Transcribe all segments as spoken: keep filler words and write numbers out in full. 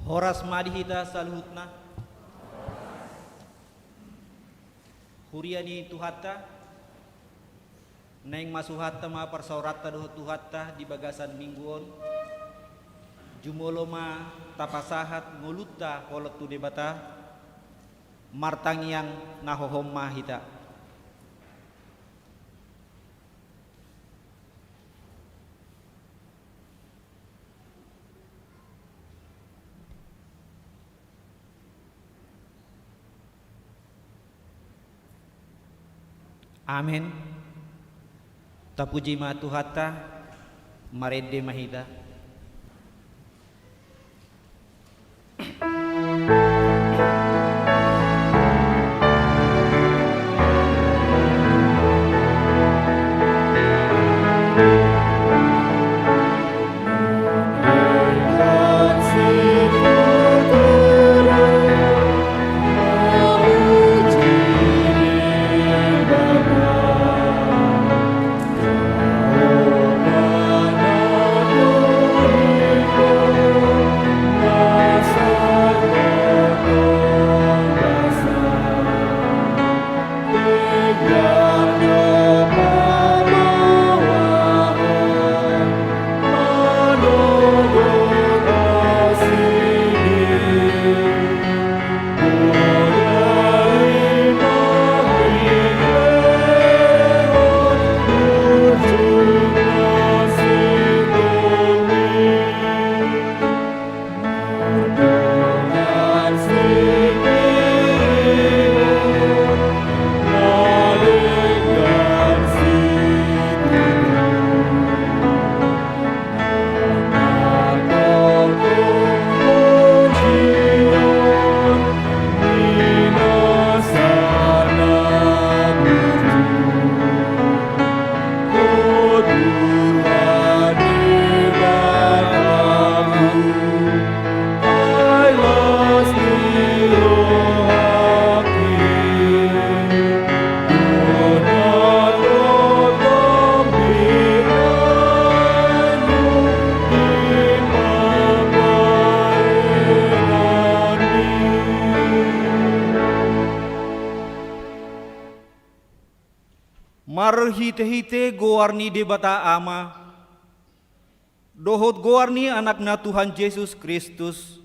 Horas ma di hita saluhutna. Huria ni Tuhanta, naeng masuhanta ma parsaoranta dohot Tuhanta di bagasan minggu on. Jumolo ma tapasahat ngolunta holong tu Debata, martangiang na hohom ma hita. Amen. Tapuji ma Tuhanta, marende ma hita. Marhitehite goar ni Debata Ama, dohot goar ni Anakna Tuhan Jesus Kristus,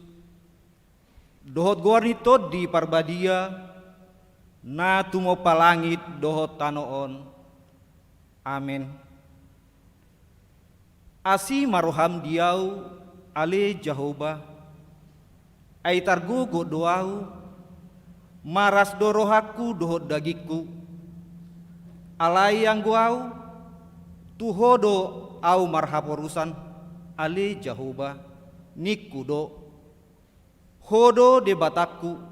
dohot goar ni Tondi Parbadia, na tumompa langit dohot tano on. Amen. Asi ma roham di ahu, ale Jahowa, ai targogot do ahu, maras do rohangku dohot dagingku. Alai anggo ahu, tu Ho do ahu marhaporusan, ale Jahowa, ningku do. Ho do Debatangku,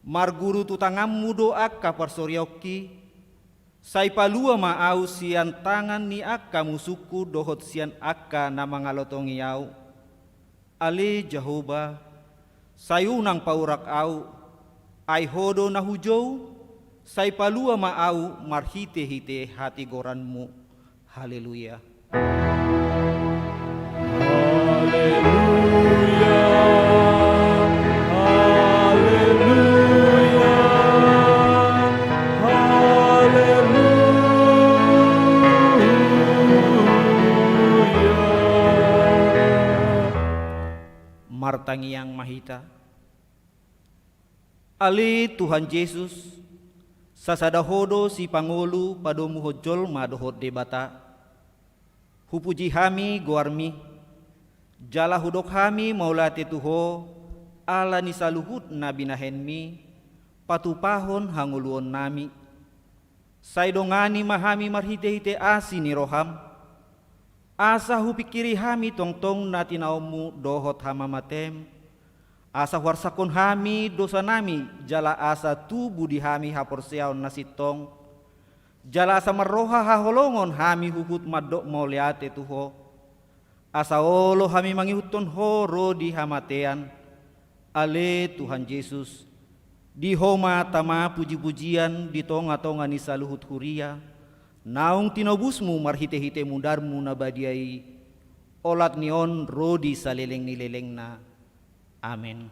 marguru tu tanganmu do angka parsoriaonki, sai palua ma ahu sian tangan ni angka musungku dohot sian angka na mangalotongi ahu. Ale Jahowa, sai unang paurak ahu, ai Ho do na hujou, sai palua ma ahu marhitehite hatigoranmu. Haleluya. Haleluya. Haleluya. Haleluya. Martangiang ma hita. Ale Tuhan Jesus, sasada Ho do sipangolu padomuhon jolma dohot Debata. Hupuji hami goarmi, jala hudok hami mauliate tu Ho, ala ni saluhut na binahenmi, patupahon hangoluonnami. Sai dongani ma hami marhitehite asi ni roham, asa hupingkiri hami tongtong na tinaonmu dohot hamamatem, asa huarsakhon hami dosanami, jala asa tubu di hami haporseaon na sintong, jala asa marroha haholongon hami huhut mandok mauliate tu Ho. Asa olo hami mangihuthon Ho ro di hamatean, ale Tuhan Jesus, di Ho ma tama pujipujian di tongatonga ni saluhut huria, naung tinobusmu marhitehite mudarmu na badia i, olat ni on ro di saleleng ni lelengna. Amen.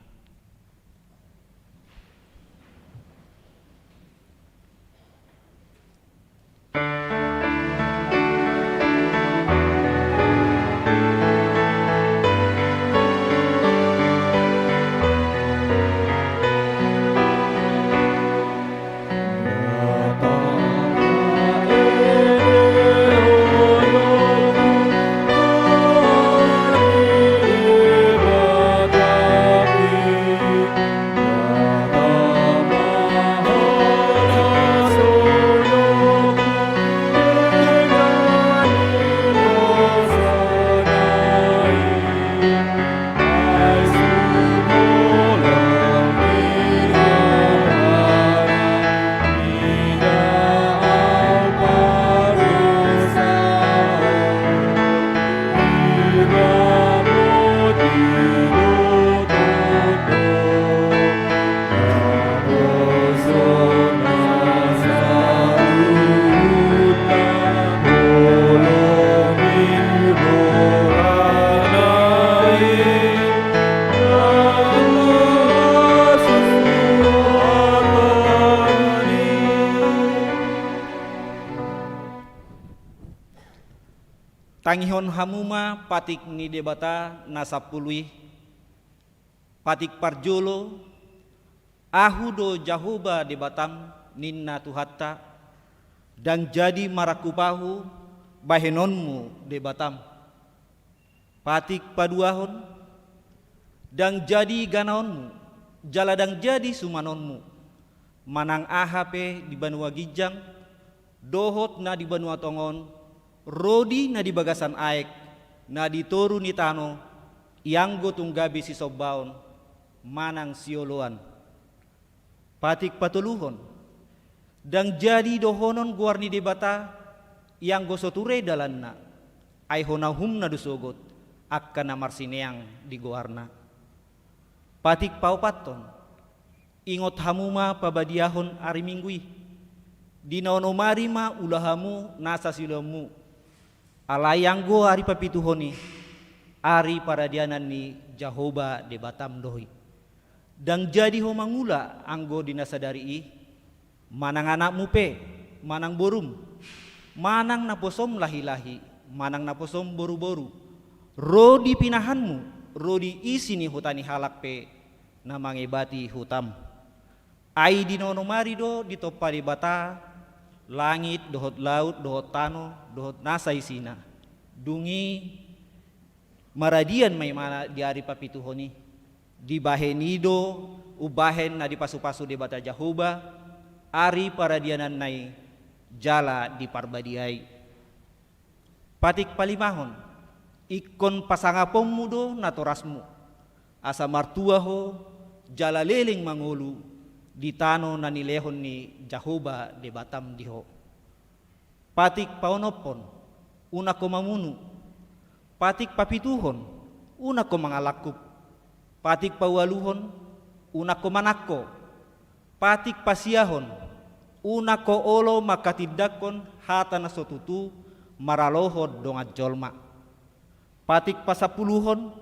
Tangihon hamu ma patik ni Debata na sampulu i. Patik parjolo, Ahu do Jahowa Debatam, ninna Tuhanta, ndang jadi marangkup Ahu bahenonmu Debatam. Patik paduahon, ndang jadi ganaonmu, jala ndang jadi sumanonmu, manang aha pe di banua ginjang, dohot na di banua tonga on, rodi na di bagasan aek, na di toru ni tano, ianggo tung gabe sisombaon manang sioloan. Patik patoluhon, ndang jadi dohonon goar ni Debata, ianggo so ture dalanna, ai hona uhumna do sogot angka na marsineang di goarna. Patik paopathon, ingot hamu ma pabadiahon ari Minggu i. Di na onom ari ma ula hamu nasa siulaonmu. Alai anggo ari papituhon i, ari paradianan ni Jahowa Debatam do i. Ndang jadi ho mangula anggo di na sadari i, manang anakmu pe, manang borum, manang naposom lahilahi, manang naposom boruboru, ro di pinahanmu, ro di isi ni huta ni halak pe na mangebati hutam. Ai di na onom ari do ditompa Debata langit dohot laut dohot tano dohot nasa isina. Dung i maradian ma imana di ari papituhon i. Dibahen i do umbahen na dipasupasu Debata Jahowa ari paradiananna i jala diparbadiai. Patik palimahon, ingkon pasangaponmu do natorasmu, asa martua ho jala leleng mangolu di tano na nilehon ni Jahowa Debatam di ho. Patik paonomhon, unang ho mamunu. Patik papituhon, unang ho mangalangkup. Patik paualuhon, unang ho manangko. Patik pasiahon, unang ho olo manghatindanghon hata na so tutu maralohon dongan jolma. Patik pasampuluhon,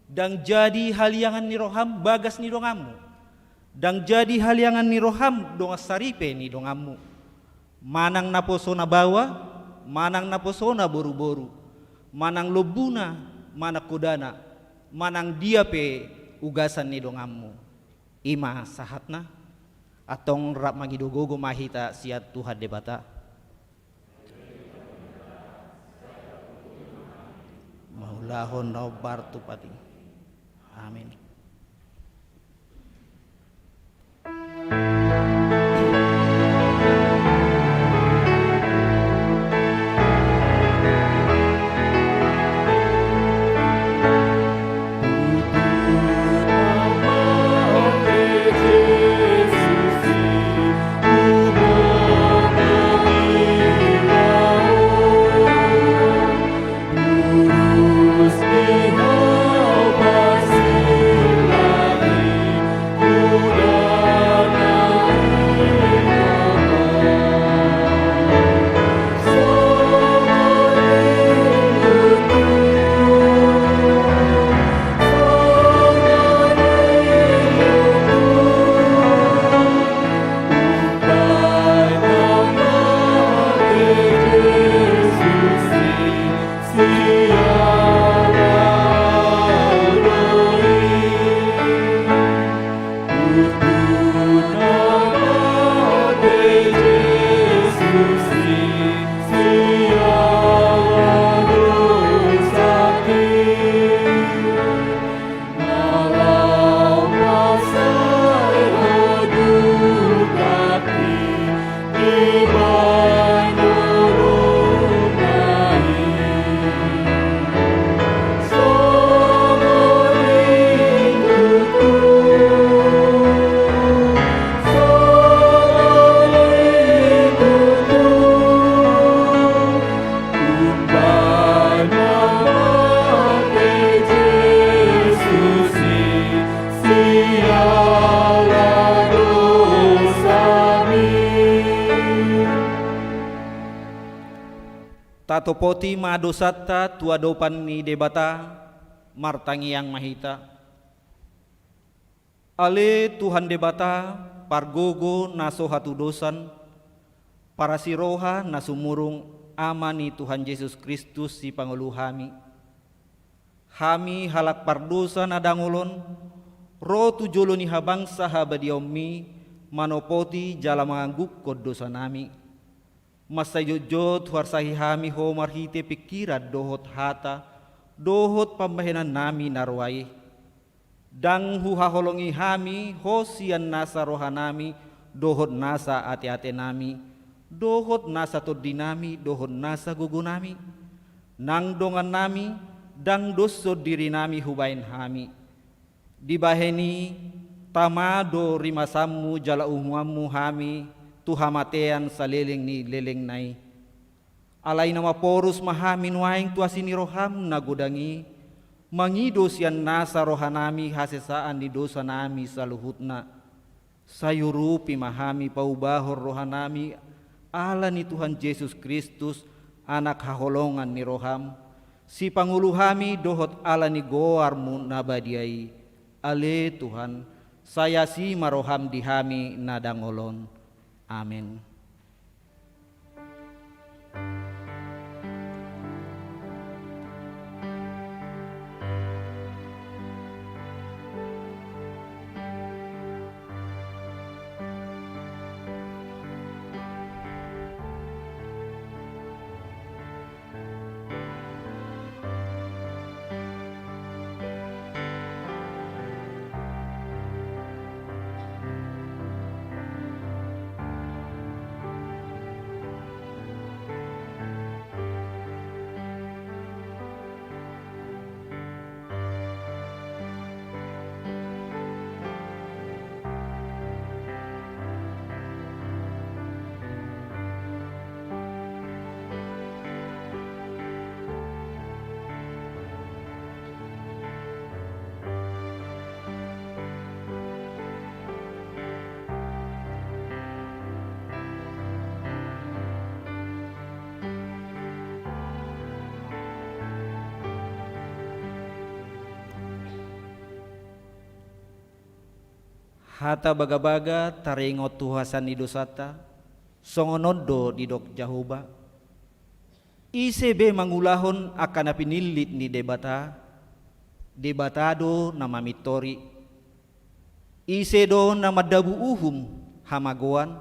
ndang jadi haliangan ni roham bagas ni donganmu. Ndang jadi haliangan ni roham dongan saripe ni donganmu. Manang naposona baoa, manang naposona boruboru, manang lombuna, manang hodana, manang dia pe ugasan ni donganmu. I ma sahatna. Antong rap mangido gogo ma hita sian Tuhan Debata. Mangulahon na hombar tu patik. Amin. Tatopoti ma dosanta tu adopan ni Debata. Martangiang ma hita. Ale Tuhan Debata, pargogo na so hatudosan, parasiroha na sumurung, Ama ni Tuhan Jesus Kristus Sipangolu hami. Hami halak pardosa na dangol on, ro tu jolo ni habangsa habadiaonmi, manopoti jala manganggungkon dosanami. Mansai jotjot huarsahi hami Ho marhite pingkiran dohot hata, dohot pambahenannami na roa i. Ndang huhaholongi hami Ho sian nasa rohanami, dohot nasa ateatenami, dohot nasa tondinami, dohot nasa gogonami. Nang dongannami, ndang doshon dirinami hubahen hami. Dibahen i, tama do rimasanmu jala uhumanmu hami tu hamatean saleleng ni lelengna i. Alai na maporus ma hami nuaeng tu asi ni roham na godang i, mangido sian nasa rohanami hasesaan ni dosanami saluhutna. Sai urupi ma hami paubahon rohanami ala ni Tuhan Jesus Kristus, Anak haholongan ni roham, Sipangolu hami dohot ala ni goarmu na badia i. Ale Tuhan, sai asi ma roham di hami na dangol on. Amen. Hata bagabaga taringot tu hasesaan ni dosanta, songon on do didok Jahowa. Ise be mangulahon angka na pinillit ni Debata? Debata do na mamintori. Ise do na mandabu uhum hamagoan?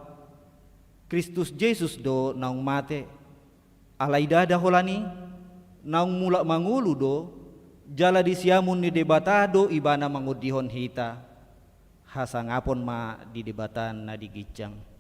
Kristus Jesus do naung mate. Alai ndada holan i, naung mulak mangolu do, jala di siamun ni Debata do Ibana mangondihon hita. Hasangapon ma di Debata na di ginjang.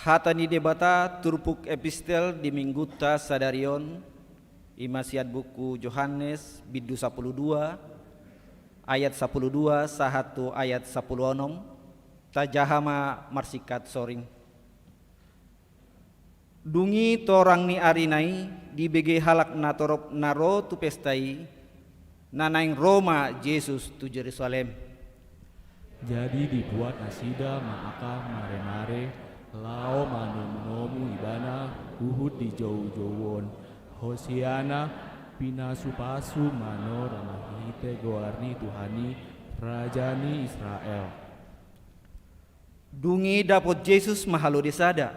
Hata ni Debata turpuk epistel di minggunta sadari on, i ma sian buku Johannes, bindu sapuluh dua, ayat sapuluh dua sahat tu ayat sapuluh onom. Tajaha ma marsingkat soring. Dung i torang ni arina i, dibege halak natorop na ro tu pesta i, na naeng ro ma Jesus tu Jerusalem. Jadi dibuat nasida ma angka maremare, laho manomunomu Ibana huhut di joujou on. Hosiana, pinasupasu ma no marhite goar ni Tuhan i, Raja ni Israel. Dung i dapot Jesus ma halode sada,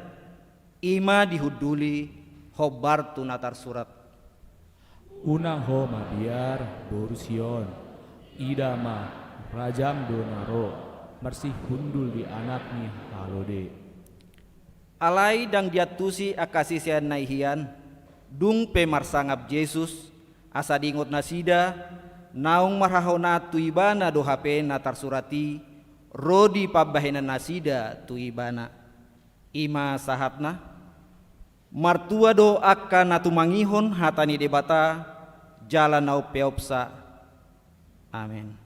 i ma dihunduli hombar tu na tarsurat: Unang ho mabiar, boru Sion, ida ma, rajam do na ro, marsihundul di anak ni halode. Alai ndang diantusi angka siseanna i hian, dung pe marsangap Jesus, asa diingot nasida, naung marhahonaan tu Ibana do hape na tarsurat i, ro di pambahenan nasida tu Ibana. I ma sahatna. Martua do angka na tumangihon hata ni Debata, jala na umpeopsa. Amen.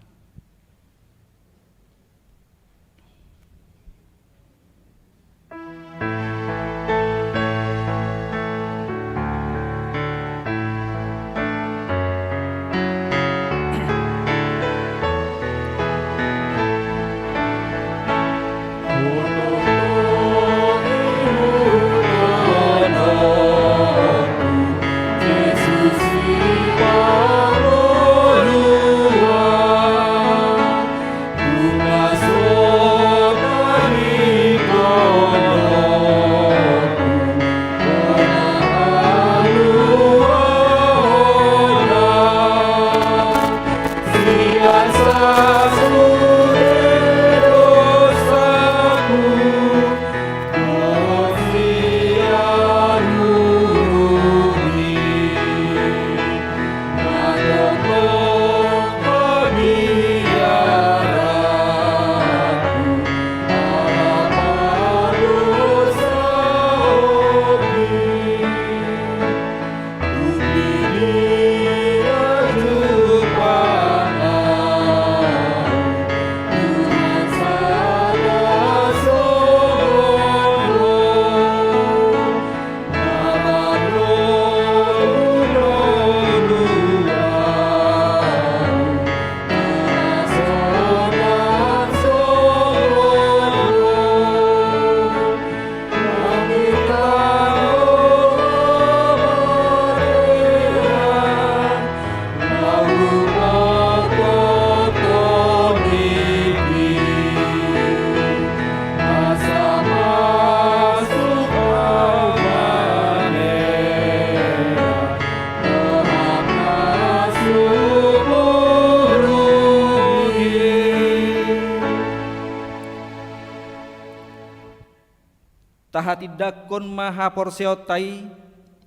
Tahatindangkon ma haporseaonta i,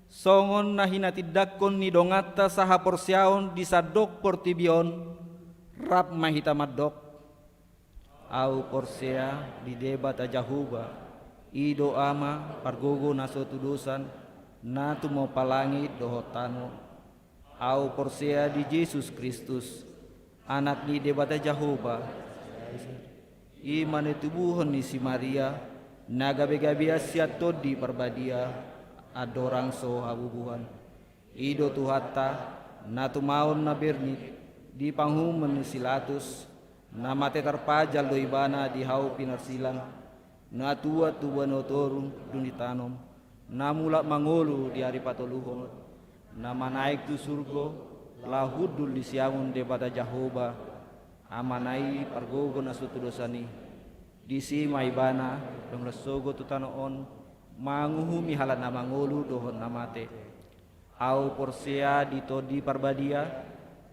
songon na hinatindangkon ni donganta sahaporseaon di sandok portibi on, rap ma hita mandok: Ahu porsea di Debata Jahowa, i do Ama pargogo na so tudosan, na tumompa langit dohot tano. Ahu porsea di Jesus Kristus, Anak ni Debata Jahowa, i ma na tubuhon ni si Maria, na gabegabean sian Tondi Parbadia, andorang so habubuhan. I do Tuhanta, na tumaon na bernit, di panguhuman ni si Latus, na mate tarpajal do Ibana di hau pinarsilang, na tuat tu banua toru dung ditanom, na mulak mangolu di ari patoluhon, na manaek tu surgo, laho hundul di siamun Debata Jahowa, Amana i pargogo na so tudosan i. Disi ma Ibana, dung las sogot tu tano on, manguhumi halak na mangolu dohot na mate. Ahu porsea di Tondi Parbadia,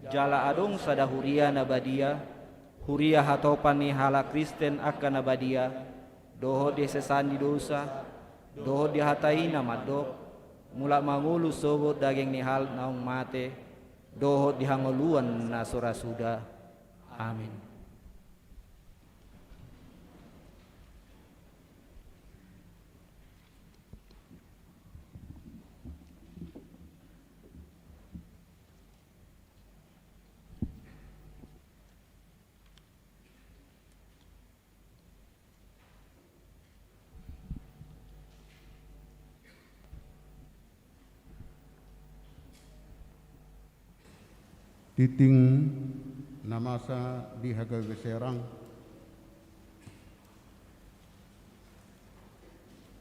jala adong sada huria na badia, huria hatopan ni halak Kristen angka na badia, dohot di hasesaan ni dosa, dohot di hata i na mandok, mulak mangolu sogot daging ni halak naung mate, dohot di hangoluan na so ra suda. Amin. Tinting na masa di H K B P Serang,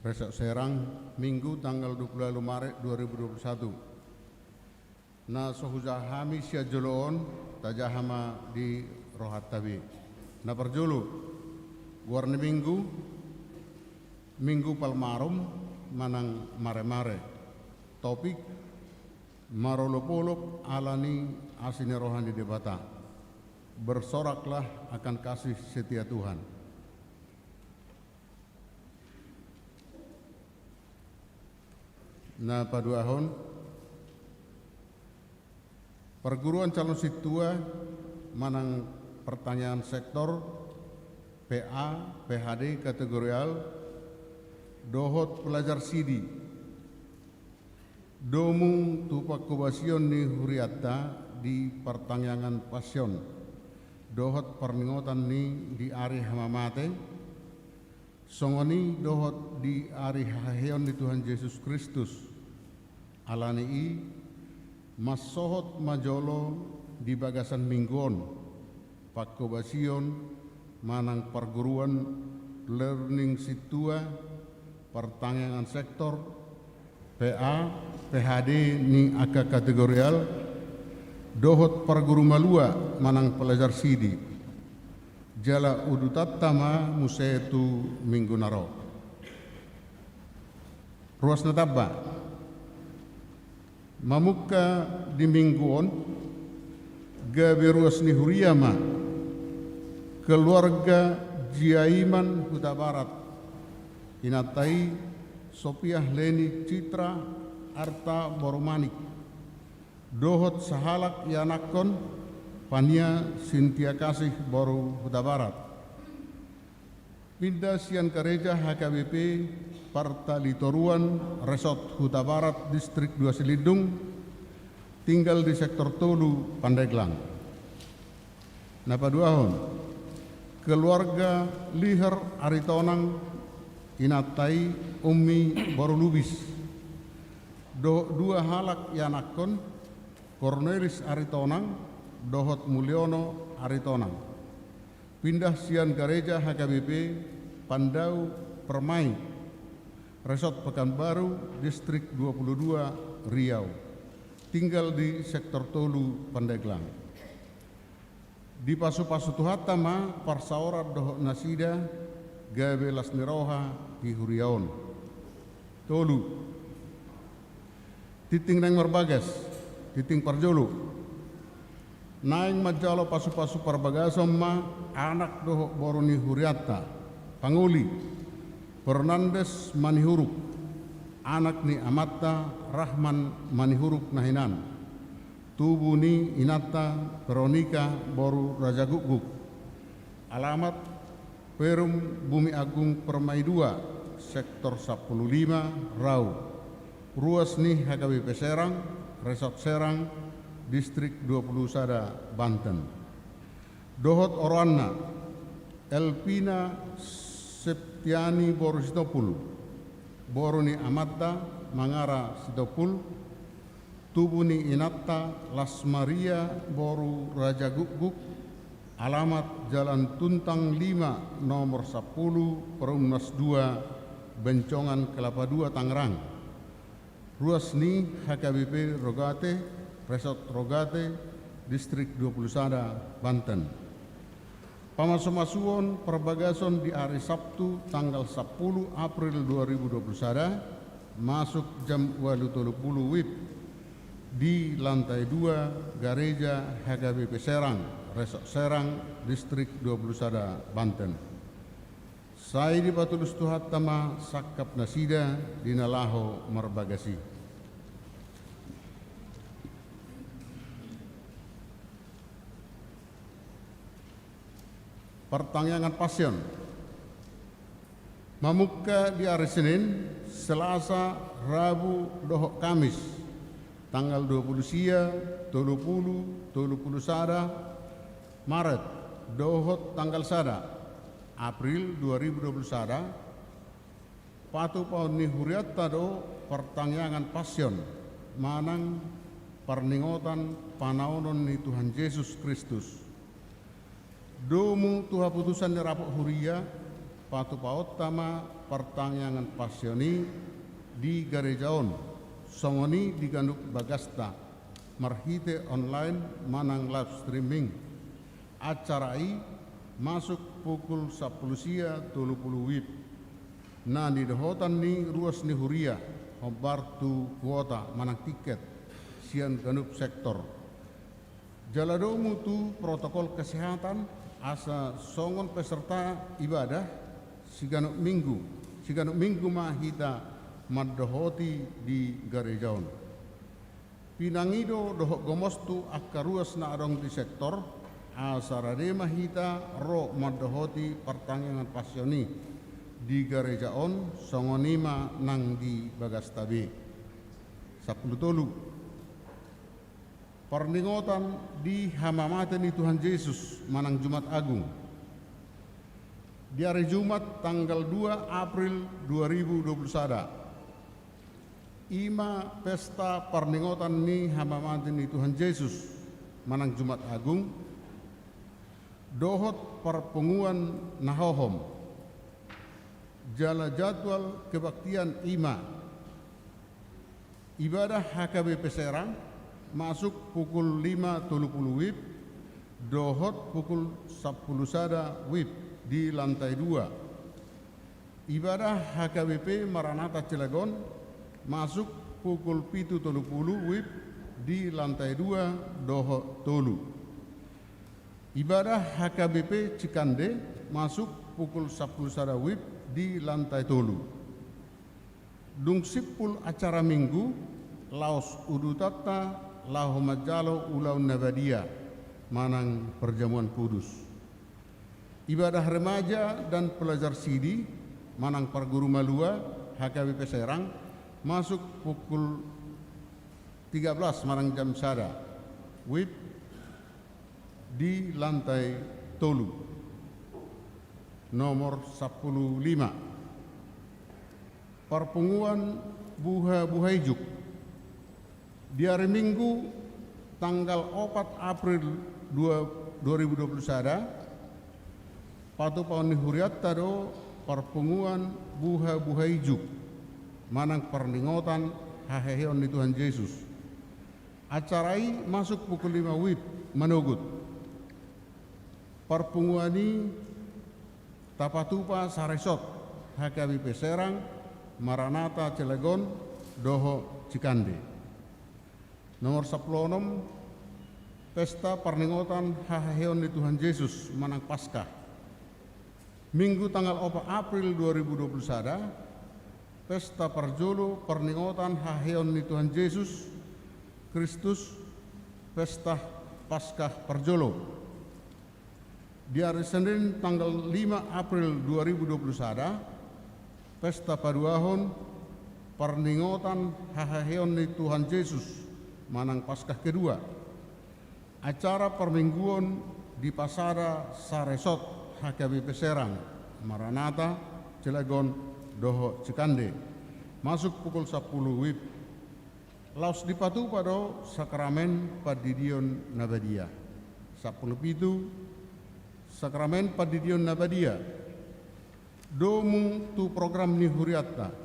Resort Serang, Minggu tanggal dua puluh ualu Maret dua ribu dua puluh satu. Na so hujaha hami sian jolo on, tajaha ma di rohanta be. Na parjolo, goar ni Minggu, Minggu Palmarum manang Maremare. Topik: Marolopolop ala ni asi ni roha ni Debata. Bersoraklah akan kasih setia Tuhan. Na paduahon, parguruan calon sintua manang partangiangan sektor, P A, P H D kategorial, dohot pelajar sidi. Domu tu pangkobasion ni hurianta di partangiangan Pasion, dohot parningotan ni di ari hamamate, songon i dohot di ari haheheon ni Tuhan Jesus Kristus. Ala ni i, mansohot ma jolo di bagasan Minggu on, pangkobasion manang parguruan learning sintua, partangiangan sektor, P A, P H D ni angka kategorial, dohot parguru malua manang pelajar sidi. Jala udutanta ma muse tu Minggu na ro. Ruas na tamba. Mamungka di Minggu on, gabe ruas ni huria ma keluarga Jiaiman Hutabarat. Inanta i Sopiah Leni Citra Arta boru Manik, dohot sahalak ianakhon Pania Sintia Kasih boru Hutabarat. Pinda sian gareja H K B P Partalitoruan, Resort Hutabarat, Distrik dua Silindung, tinggal di sektor tolu Pandeglang. Na paduahon, keluarga Liher Aritonang, inanta i Ummi boru Lubis, dohot dua halak ianakhon, Cornelis Aritonang dohot Mulyono Aritonang. Pinda sian gareja H K B P Pandau Permai, Resort Pekanbaru, Distrik dua puluh dua, Riau. Tinggal di sektor tolu Pandeglang. Dipasupasu Tuhanta ma parsaoran dohot nasida, gabe las ni roha di huria on. Tolu. Tinting naeng marbagas, tinting parjolo. Naeng manjalo pasupasu parbagason ma anak dohot boru ni hurianta, pangoli Fernandes Manihuruk, anak ni amanta Rahman Manihuruk na hinan, tubu ni inanta Veronika boru Rajagukguk. Alamat: Perum Bumi Agung Permai dua, Sektor sampulu lima, Rau. Ruas ni H K B P Serang, Resort Serang, Distrik dua puluh sada, Banten. Dohot oroanna: Elvina Septiani boru Sitompul, boru ni amanta Mangara Sitompul, tubu ni inanta Las Maria boru Rajagukguk, alamat Jalan Tuntang lima nomor sampulu, Perumnas dua, Bencongan Kelapa dua, Tangerang. Ruas ni H K B P Rogate, Resort Rogate, Distrik dua puluh sada, Banten. Pamasumasuon parbagason di ari Sabtu tanggal sampulu April dua ribu dua puluh sada, masuk jam ualu tolu pulu WIB di lantai dua Gareja H K B P Serang, Resort Serang, Distrik dua puluh sada, Banten. Sai dipatulus Tuhanta ma sangkap nasida di na laho marbagas i. Partangiangan Passion. Mamungka di ari Senin, Selasa, Rabu dohot Kamis, tanggal dua pulu sia, tolu pulu, tolu pulu sada Maret, dohot tanggal sada April dua ribu dua puluh sada, patupaon ni hurianta do partangiangan Passion manang Parningotan panaonon ni Tuhan Jesus Kristus. Domu tu haputusan ni rapot huria, patupaonta ma partangiangan Passion i di gareja on, songon i di ganup bagasta, marhite online manang live streaming. Acara i masuk pukul sampulu sia tolu pulu WIB. Na nidohotan ni ruas ni huria, hombar tu kuota manang tiket, sian ganup sektor. Jala domu tu protokol kesehatan, asa songon peserta ibadah, siganup minggu, siganup minggu ma hita mandohoti di gareja on. Pinangido dohot gomos tu angka ruas na adong di sektor, asa rade ma hita ro mandohoti partangiangan Passion i di gareja on, songon i ma nang di bagasta be. Sampulu tolu. Parningotan di hamamate ni Tuhan Jesus manang Jumat Agung. Di ari Jumat tanggal dua April dua ribu dua pulu sada. I ma pesta parningotan ni hamamate ni Tuhan Jesus manang Jumat Agung, dohot parpunguan na hohom. Jala jadwal kebaktian i ma: ibadah H K B P Serang, masuk pukul lima tolu pulu WIB, dohot pukul sampulu sada WIB di lantai dua. Ibadah H K B P Maranatha Cilegon, masuk pukul pitu tolu pulu WIB di lantai dua dohot tolu. Ibadah H K B P Cikande, masuk pukul sampulu sada WIB di lantai tolu. Dung simpul acara Minggu, laos udutanta laho manjalo ulaon na badia, manang perjamuan kudus. Ibadah remaja dan pelajar sidi, manang parguru malua, H K B P Serang, masuk pukul tiga belas manang jam sada WIB di lantai tolu. Nomor sampulu lima. Parpunguan buha-buha ijuk. Di ari Minggu tanggal opat April dua, dua ribu dua pulu sada, patupaon ni hurianta do parpunguan buha-buha ijuk, manang parningotan haheheon ni Tuhan Jesus. Acara i masuk pukul lima WIB manogot. Parpunguan i tapatupa saresort, H K B P Serang, Maranatha Cilegon, dohot Cikande. Nomor sampulu onom, pesta parningotan haheheon ni Tuhan Jesus manang Paskah. Minggu tanggal opat April dua ribu dua pulu sada, pesta parjolo parningotan haheheon ni Tuhan Jesus Kristus, pesta Paskah parjolo. Di ari Senin tanggal lima April dua ribu dua pulu sada, pesta paduahon parningotan haheheon ni Tuhan Jesus manang Paskah kedua. Acara parmingguon dipasada saresort H K B P Serang, Maranatha, Cilegon, dohot Cikande. Masuk pukul sampulu WIB. Laos dipatupa do sakramen pandidion na badia. Sampulu pitu, sakramen pandidion na badia. Domu tu program ni hurianta,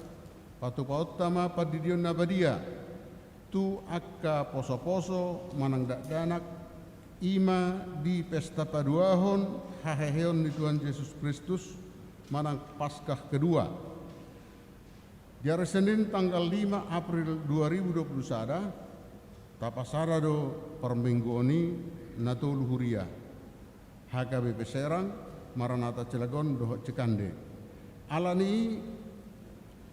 patupaonta ma pandidion na badia tu angka poso-poso manang dakdanak, i ma di pesta paduahon haheheon ni Tuhan Jesus Kristus manang Paskah kedua. Di ari Senin tanggal lima April dua ribu dua pulu sada, tapasada do parmingguon i na tolu huria, H K B P Serang, Maranatha Cilegon dohot Cikande. Ala ni i,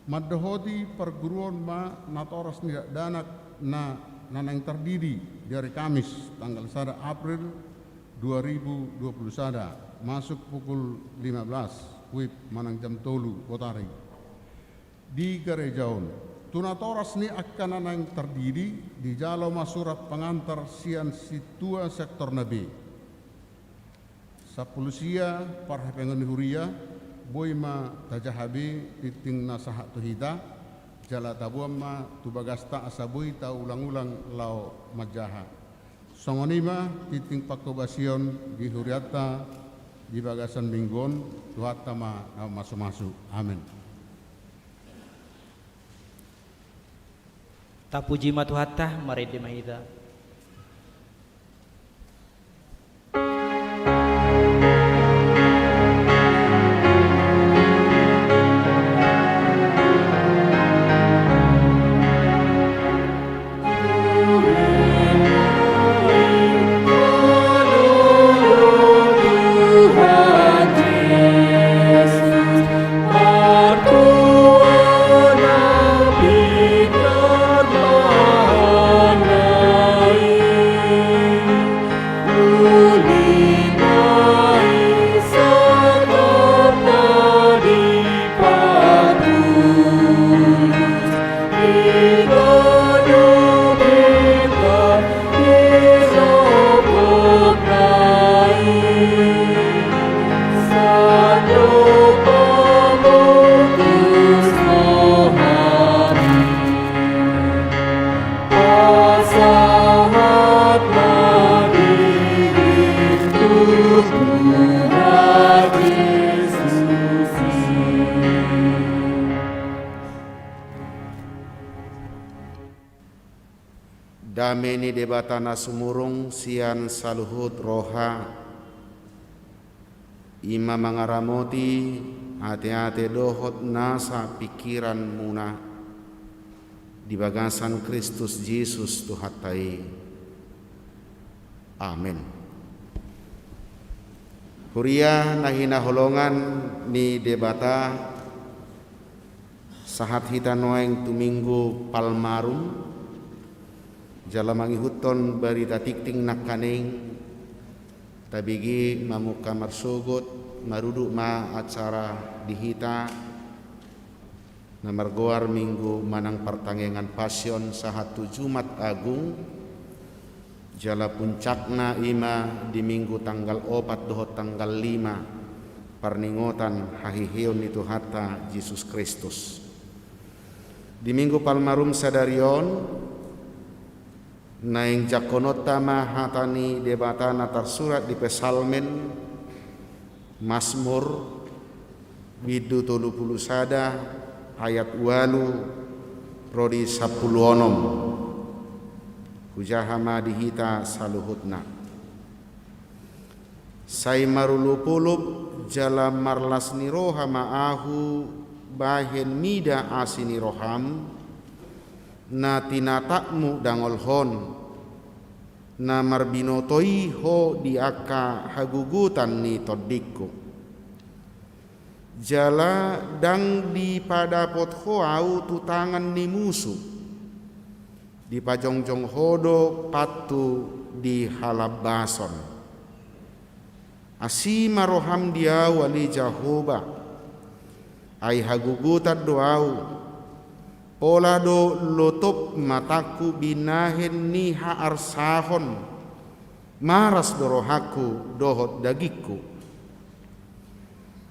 mandohoti parguruon ma natoras ni dakdanak na, na naeng tardidi di ari Kamis tanggal sada April dua ribu dua pulu sada, masuk pukul lima belas WIB manang jam tolu botari. Di gareja on, tu natoras ni angka na naeng tardidi, dijalo ma surat pangantar sian sintua sektor na be. Sampulu sia, parhepengon ni huria, boi ma tajaha be tintin na sahat tu hita. Jala taboan ma tu bagasta asa boi taulang-ulang laho manjaha. Songon i ma tingting panghobasion di hurianta di bagasan minggu on. Tuhanta ma na mamasu-masu. Amen. Tapuji ma Tuhanta, marende ma hita. Dame ni Debata na sumurung sian saluhut roha, i ma mangaramoti ate-ate dohot nasa pingkiranmuna di bagasan Kristus Jesus Tuhanta i. Amen. Huria na hinaholongan ni Debata, sahat hita nuaeng tu Minggu Palmarum, jala mangihuthon barita tingting nangkaning, tabege mamungka marsogot, marudut ma acara di hita na margoar Minggu manang partangiangan Pasion sahat tu Jumat Agung, jala puncakna i ma di Minggu tanggal opat dohot tanggal lima parningotan haheheon ni Tuhanta Jesus Kristus. Di Minggu Palmarum sadari on, naeng jangkononta ma hata ni Debata na tarsurat di Psalmen, Masmur, bindu tolu pulu sada, ayat ualu ro di sampulu onom. Hujaha ma di hita saluhutna. Sai marolopolop jala marlas ni roha ma ahu bahen mida asi ni roham, na tinatapmu dangolhon, na marbinoto i ho di angka hagogotan ni tondingku. Jala ndang dipadapot ho ahu tu tangan ni musu, dipajongjong ho do pathu di halambason. Asi ma roham di ahu ale Jahowa, ai hagogotan do ahu, pola do lotop matangku binahen ni haarsahon, maras do rohangku dohot dagingku.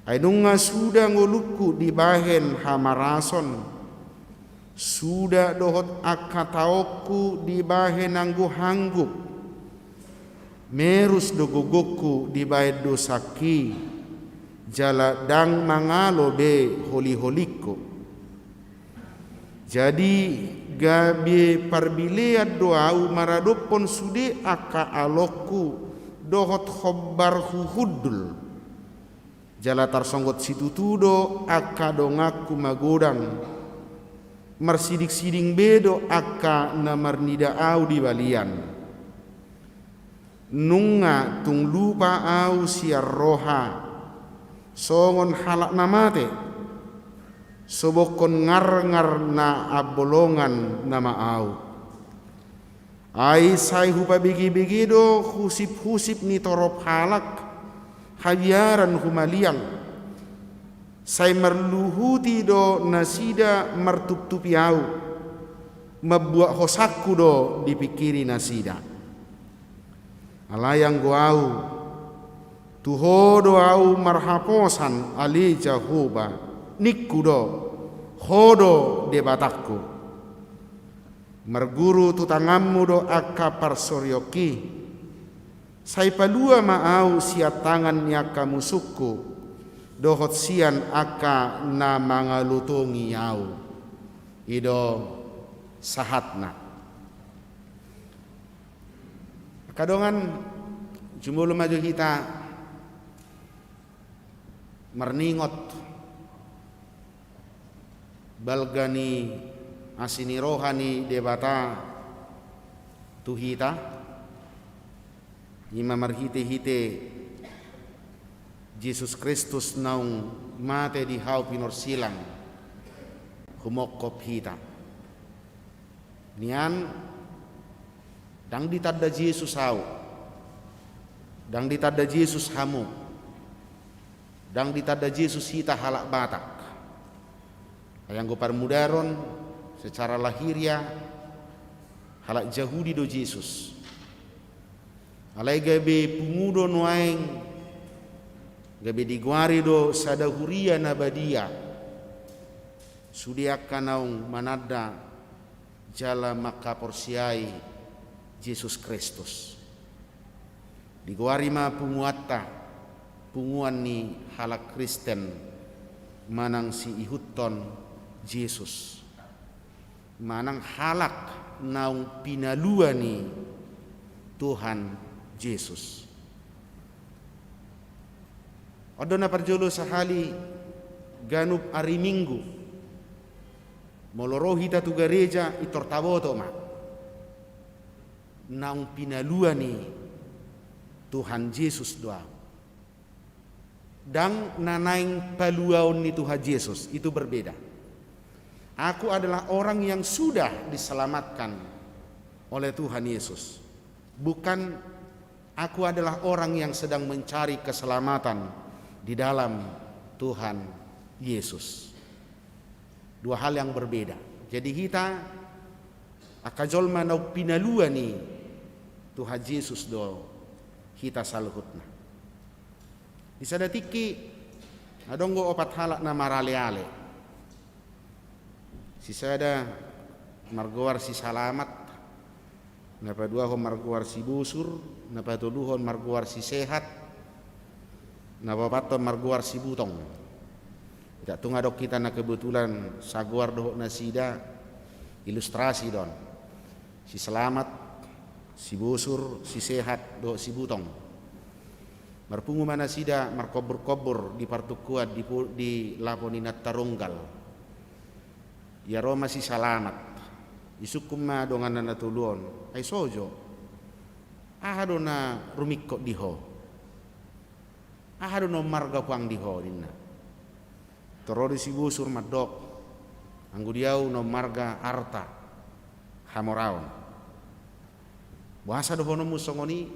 Ai nunga suda ngolungku dibahen hamarason, suda dohot angka taongku dibahen anggup-anggup. Merus do gogongku dibahen dosangki, jala ndang mangalo be holi-holingku. Jadi gabe parbilean do ahu maradophon sude angka alongku dohot hombarhu hundul. Jala tarsonggot situtu do angka donganku magodang, marsiding-siding be do angka na marnida ahu di balian. Nunga tung lupa ahu sian roha, songon halak na mate, sobokhon ngarngar na ambolongan nama ahu. Ai sai hupabege-bege do husip-husip ni torop halak, habiaran humaliang, sai marluhuti do nasida martuptupi ahu, mambuat hosangku do dipingkiri nasida. Alai anggo ahu, tu Ho do ahu marhaposan ale Jahowa, ningku do, Ho do Debatangku, marguru tu tanganmu do angka parsorionki. Sai palua ma ahu sian tangan ni angka musungku, dohot sian angka na mangalotongi ahu. I do sahatna. Angka dongan, jumolo ma jo hita marningot balga ni asi ni roha ni Debata tu hita, i ma marhitehite Jesus Kristus naung mate di hau pinorsilang, humongkop hita. Nian, ndang ditanda Jesus ahu, ndang ditanda Jesus hamu, ndang ditanda Jesus hita halak Batak. Ai anggo parmudaron, secara lahiriah, halak Jahudi do Jesus. Alai gabe pungu do nuaeng, gabe digoari do sada huria na badia sude angka naung mananda jala mangkaporseai Jesus Kristus. Digoari ma punguanta, punguan ni halak Kristen manang siihuthon Jesus, manang halak naung pinalua ni Tuhan Jesus. On do na parjolo sahali ganup ari Minggu, molo ro hita tu gareja, pintor taboto ma, naung pinalua ni Tuhan Jesus do ahu. Ndang na naeng paluaon ni Tuhan Jesus, itu berbeda. Aku adalah orang yang sudah diselamatkan oleh Tuhan Yesus. Bukan aku adalah orang yang sedang mencari keselamatan di dalam Tuhan Yesus. Dua hal yang berbeda. Jadi hita angka jolma naung pinalua ni Tuhan Jesus do hita saluhutna. Di sada tingki, adong do opat halak na maraleale. Sisada margoar si Salamat, na paduahon margoar si Bosur, na patoluhon margoar si Sehat, na paopathon margoar si Butong. Tidak tung adong hita na kebetulan sagoar dohot nasida, ilustrasi do on. Si Salamat, si Bosur, si Sehat dohot si Butong. Marpungu ma nasida markombur-kombur di partungkoan di, di lapo ni Nataronggal. Ia ro ma si Salamat. Disungkun ma donganna na tolu on, "Ai so jo, aha do na rumingkot di ho? Aha do na ummarga puang di ho?" ninna. Tor ro do si Bosur mandok, "Anggo di ahu na ummarga arta, hamoraon." "Boasa dohononmu songon i?"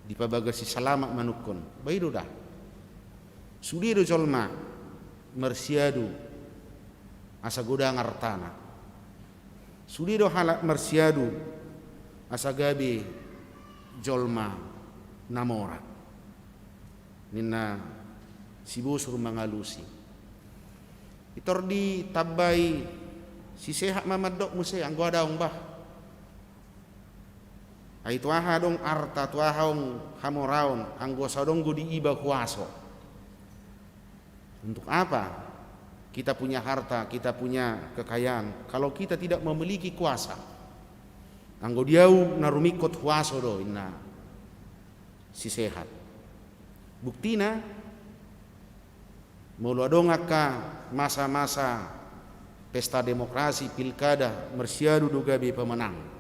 Dipabagas si Salamat manungkun, "Ba i do da. Sude do jolma marsiadu asa godang artana. Sude do halak marsiadu asa gabe jolma na mora," ninna si Bosur mangalusi. Pintor ditambai si Sehat ma mandok muse, "Anggo au daong bah. Ai tu aha adong arta, tu aha adong hamoraon, anggo so adong do di iba huaso? Untuk apa kita punya harta, kita punya kekayaan, kalau kita tidak memiliki kuasa? Anggo di ahu na rumingkot huaso do," ninna si Sehat. Buktina, molo adong angka masa-masa pesta demokrasi, pilkada, marsiadu do gabe pemenang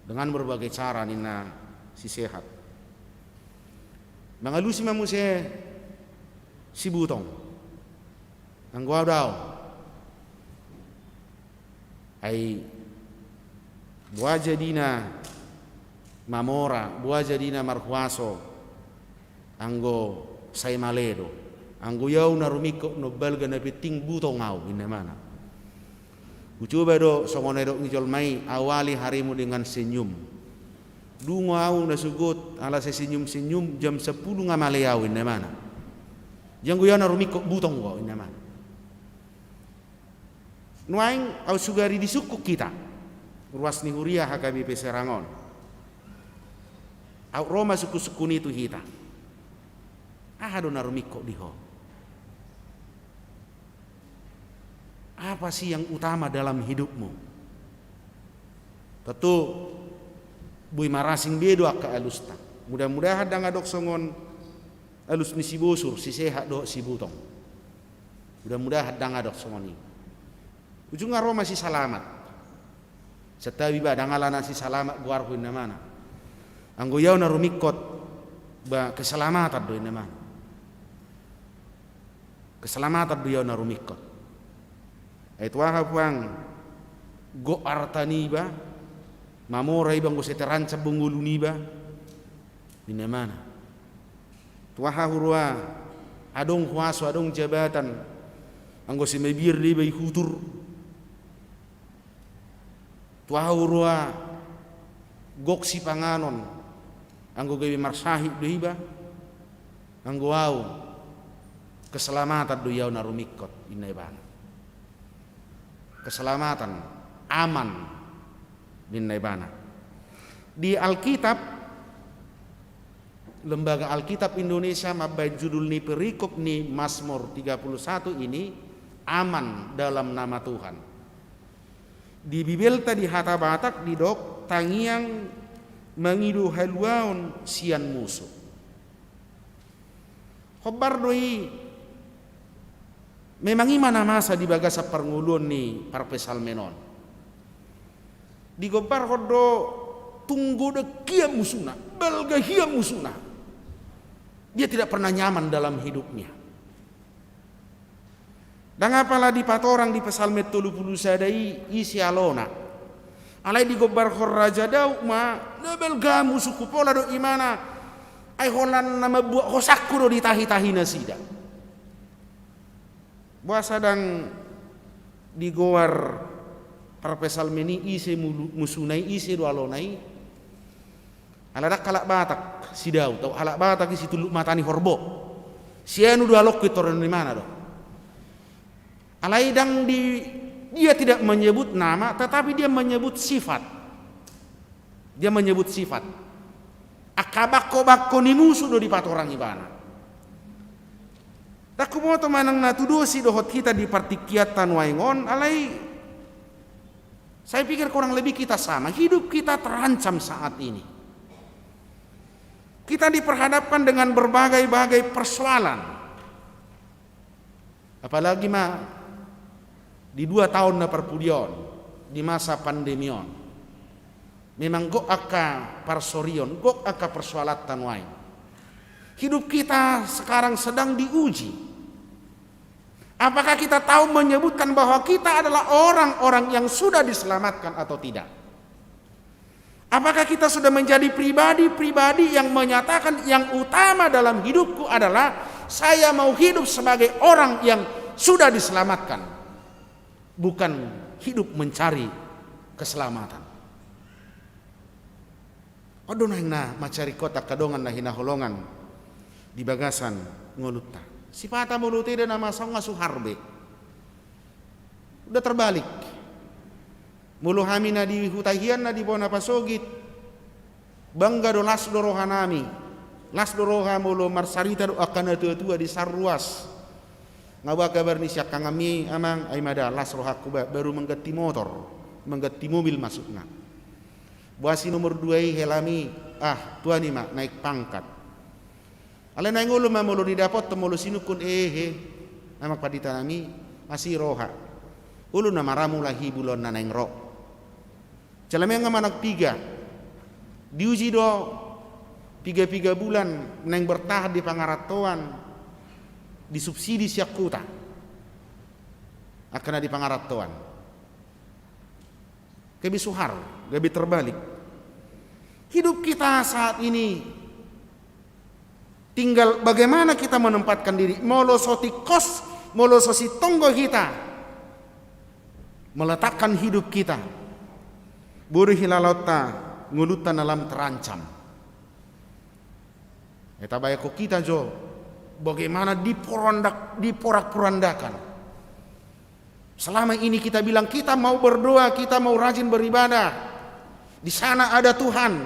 dengan berbagai cara, ninna si Sehat. Mangalusi ma muse si Butong, "Anggo au daong. Ai boa jadina mamora, boa jadina marhuaso, anggo sai male do? Anggo i au na rumingkot na umbalga, na penting butong au," ninna imana. "Hucoba do songon na didok ni jolma i, awali harimu dengan senyum. Dungo au na sogot ala sai senyum-senyum, jam sampulu nga male au," ninna imana. "Janggo i au na rumingkot butong do," ninna imana. Nuaeng aut sugari disungkun hita, ruas ni huria H K B P Serang on. Aut ro ma sungkunsungkun i tu hita. Aha do na rumingkot di ho? Apa sih yang utama dalam hidupmu? Tentu boi marasing be do angka alusta. Mudah-mudahan ndang adong songon alus ni si Bosur, si Sehat dohot si Butong. Mudah-mudahan ndang adong songon i. Ujungna ro ma si Salamat. Santabi ba, ndang alana si Salamat goarhu inna ibana. Anggo i ahu na rumingkot, ba keselamatan do inna ibana. Keselamatan do i ahu na rumingkot. Ai tu aha puang, gok arta niba, mamora iba anggo sai terancam do ngolu niba, inna ibana. Tu aha huroha adong huaso, adong jabatan, anggo sai mabiar do iba i hutur. Tu aha huroha gok sipanganon, anggo gabe marsahit do iba? Anggo ahu, keselamatan do i ahu na rumingkot, inna ibana. Keselamatan, aman, ninna ibana. Di Alkitab, Lembaga Alkitab Indonesia mambaen judul ni perikop ni Mazmur tiga puluh satu ini, Aman Dalam Nama Tuhan. Di Bibelta, di hata Batak didok, tangiang mangido haluaon sian musu. Hombar do i, memang i ma na masa di bagasan parngoluon ni parpsalmen on. Digombarhon do tung godang hian musuna, balga hian musuna. Dia tidak pernah nyaman dalam hidupnya. Ndang apala dipatorang di Psalmen tolu pulu sada i, ise alona. Alai digombarhon Raja Daud ma, na balga musungku, pola do ibana, ai holan na mambuat hosangku do di tahi-tahi nasida. Boasa ndang digoar parpsalmen i ise mulu-, musuna i, ise do alona i? Ala ndang halak Batak si Daud, halak Batak i si Tuluk Mata ni Horbo. Sianu do alongku, i torunan ni ibana do. Alai ndang di, dia tidak menyebut nama, tetapi dia menyebut sifat. Dia menyebut sifat. Angka bangko-bangko ni musu do dipatorang ibana. Ndang huboto manang na tudosi dohot hita di partingkianta nuaeng on, alai saya pikir kurang lebih kita sama. Hidup kita terancam saat ini. Kita diperhadapkan dengan berbagai-bagai persoalan. Apalagi ma di dua taon na parpudi on, di masa pandemi on. Memang gok angka parsorion, gok angka persoalanta nuaeng. Hidup kita sekarang sedang diuji. Apakah kita tahu menyebutkan bahwa kita adalah orang-orang yang sudah diselamatkan atau tidak? Apakah kita sudah menjadi pribadi-pribadi yang menyatakan, yang utama dalam hidupku adalah saya mau hidup sebagai orang yang sudah diselamatkan, bukan hidup mencari keselamatan? On do nuaeng na mansai ringkot angka dongan na hinaholongan di bagasan ngolunta. Sipata molo taida na masa on nga suhar be. Udah terbalik. Molo hami na di huta hian, na di bona pasogit, bangga do, las do rohanami. Las do roha molo marsarita dohot angka natuatua di san ruas. Nga boha kabar ni siangkanganmi, amang? Ai ma da, las rohangku ba, baru mangganti motor, mangganti mobil maksudna. Boha si nomor dua i, helami? Ah, tuani ma, naik pangkat. Alai naeng olo ma molo didapothon, molo sinungkun, ehe. Amang panditanami, asi roha. Olo na maramu lahi bulan na naeng ro. Jala memang manang piga. Diuji do piga-piga bulan naeng bertahan di pangarantoan, disubsidi sian huta angka na di pangarantoan. Gabe suhar, gabe terbalik. Hidup kita saat ini tinggal bagaimana kita menempatkan diri. Molo so tingkos, molo so sintonggo hita meletakkan hidup kita, boi do hilalaonta ngolunta na lam terancam. Ai tabayangkon hita jo bagaimana diporandak-, diporak-porandakan. Selama ini kita bilang kita mau berdoa, kita mau rajin beribadah. Di sana ada Tuhan,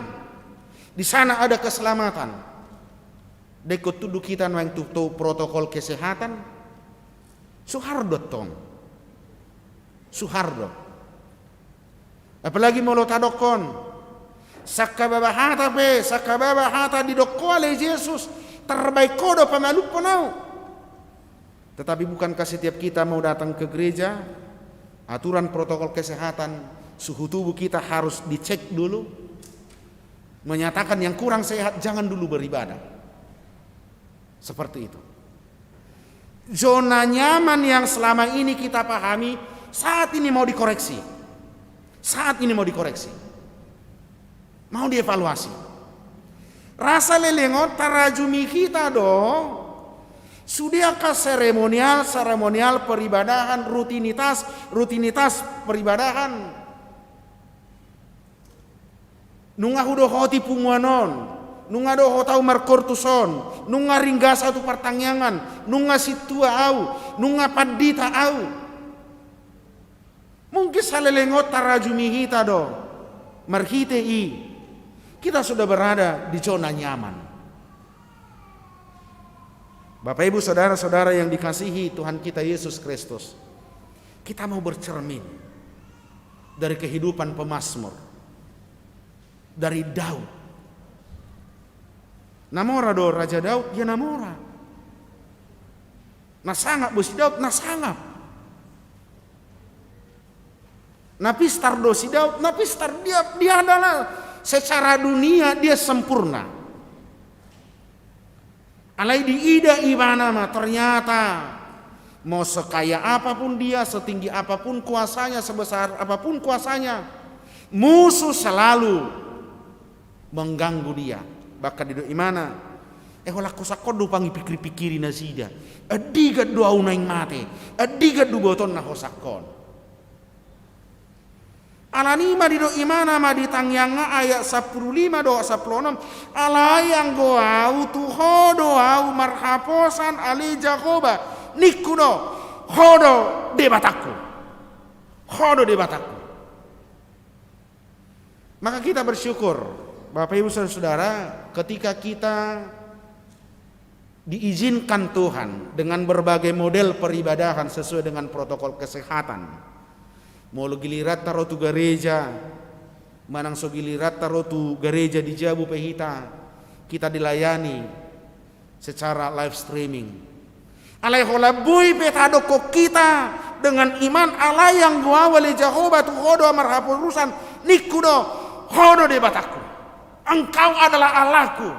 di sana ada keselamatan. Dengkon tudu hita nuaeng tu, tu protokol kesehatan. Suhar do tong. Suhar do. Apalagi molo tadokkon sangkababa hata pe, sangkababa hata didok ho ale Jesus, tarbaen ho do pamalumhon ahu. Tetapi bukankah setiap kita mau datang ke gereja, aturan protokol kesehatan, suhu tubuh kita harus dicek dulu, menyatakan yang kurang sehat jangan dulu beribadah. Seperti itu. Zona nyaman yang selama ini kita pahami saat ini mau dikoreksi. Saat ini mau dikoreksi. Mau dievaluasi. Rasa leleng on tarajumi hita do sude angka seremonial-seremonial peribadahan, rutinitas-rutinitas peribadahan. Nunga hudohoti punguan on, nunga dohot ahu markortus on, nunga ringgas ahu tu partangiangan, nunga sintua ahu, nunga pandita ahu. Mungkin saleleng on tarajumi hita do marhite i kita sudah berada di zona nyaman. Bapak, Ibu, saudara-saudara yang dikasihi Tuhan kita Yesus Kristus, kita mau bercermin dari kehidupan pemazmur, dari Daud. Na mora do Raja Daud? Ya, na mora. Na sangap do si Daud? Na sangap. Na pistar do si Daud? Na pistar. Dia, dia adalah secara dunia dia sempurna. Alai diida ibana ma ternyata mau sekaya apapun dia, setinggi apapun kuasanya, sebesar apapun kuasanya, musuh selalu mengganggu dia. Bahkan didok ibana, eh, holan hosangkon do pangipikkir-pikkiri nasida. Andigan do ahu naeng mate? Andigan do huboto na hosangkon? Alani i ma didok ibana ma di tangiangna ayat sampulu lima dohot sampulu onom, alai anggo ahu tu Ho do ahu marhaposan ale Jahowa, ningku do, Ho do Debatangku. Ho do Debatangku. Maka kita bersyukur, Bapak, Ibu, Saudara, ketika kita diizinkan Tuhan dengan berbagai model peribadahan sesuai dengan protokol kesehatan. Molo giliranta ro tu gareja, manang so giliranta ro tu gareja di jabu pe hita, kita dilayani secara live streaming. Alai holan boi pe tadokkon hita dengan iman, alai anggo ahu ale Jahowa tu Ho do ahu marhaposan, ningku do, Ho do Debatangku. Engkau adalah Allahku.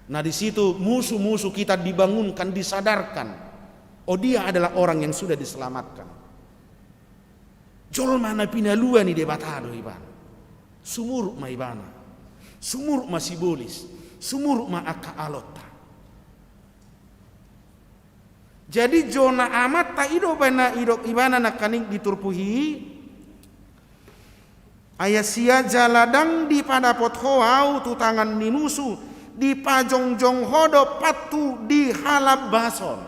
Nah, di situ musuh-musuh kita dibangunkan, disadarkan. Oh, dia adalah orang yang sudah diselamatkan. Jolma na pinalua ni Debata do ibana. Sumurut ma ibana. Sumurut ma sibolis. Sumurut ma angka alonta. Jadi zona amanta i do ibana, i do ibana nangkaning di turpuk i. Ayat sia, jala ndang dipadapot Ho ahu tu tangan ni musuh, dipajongjong Ho do pathu di halambason.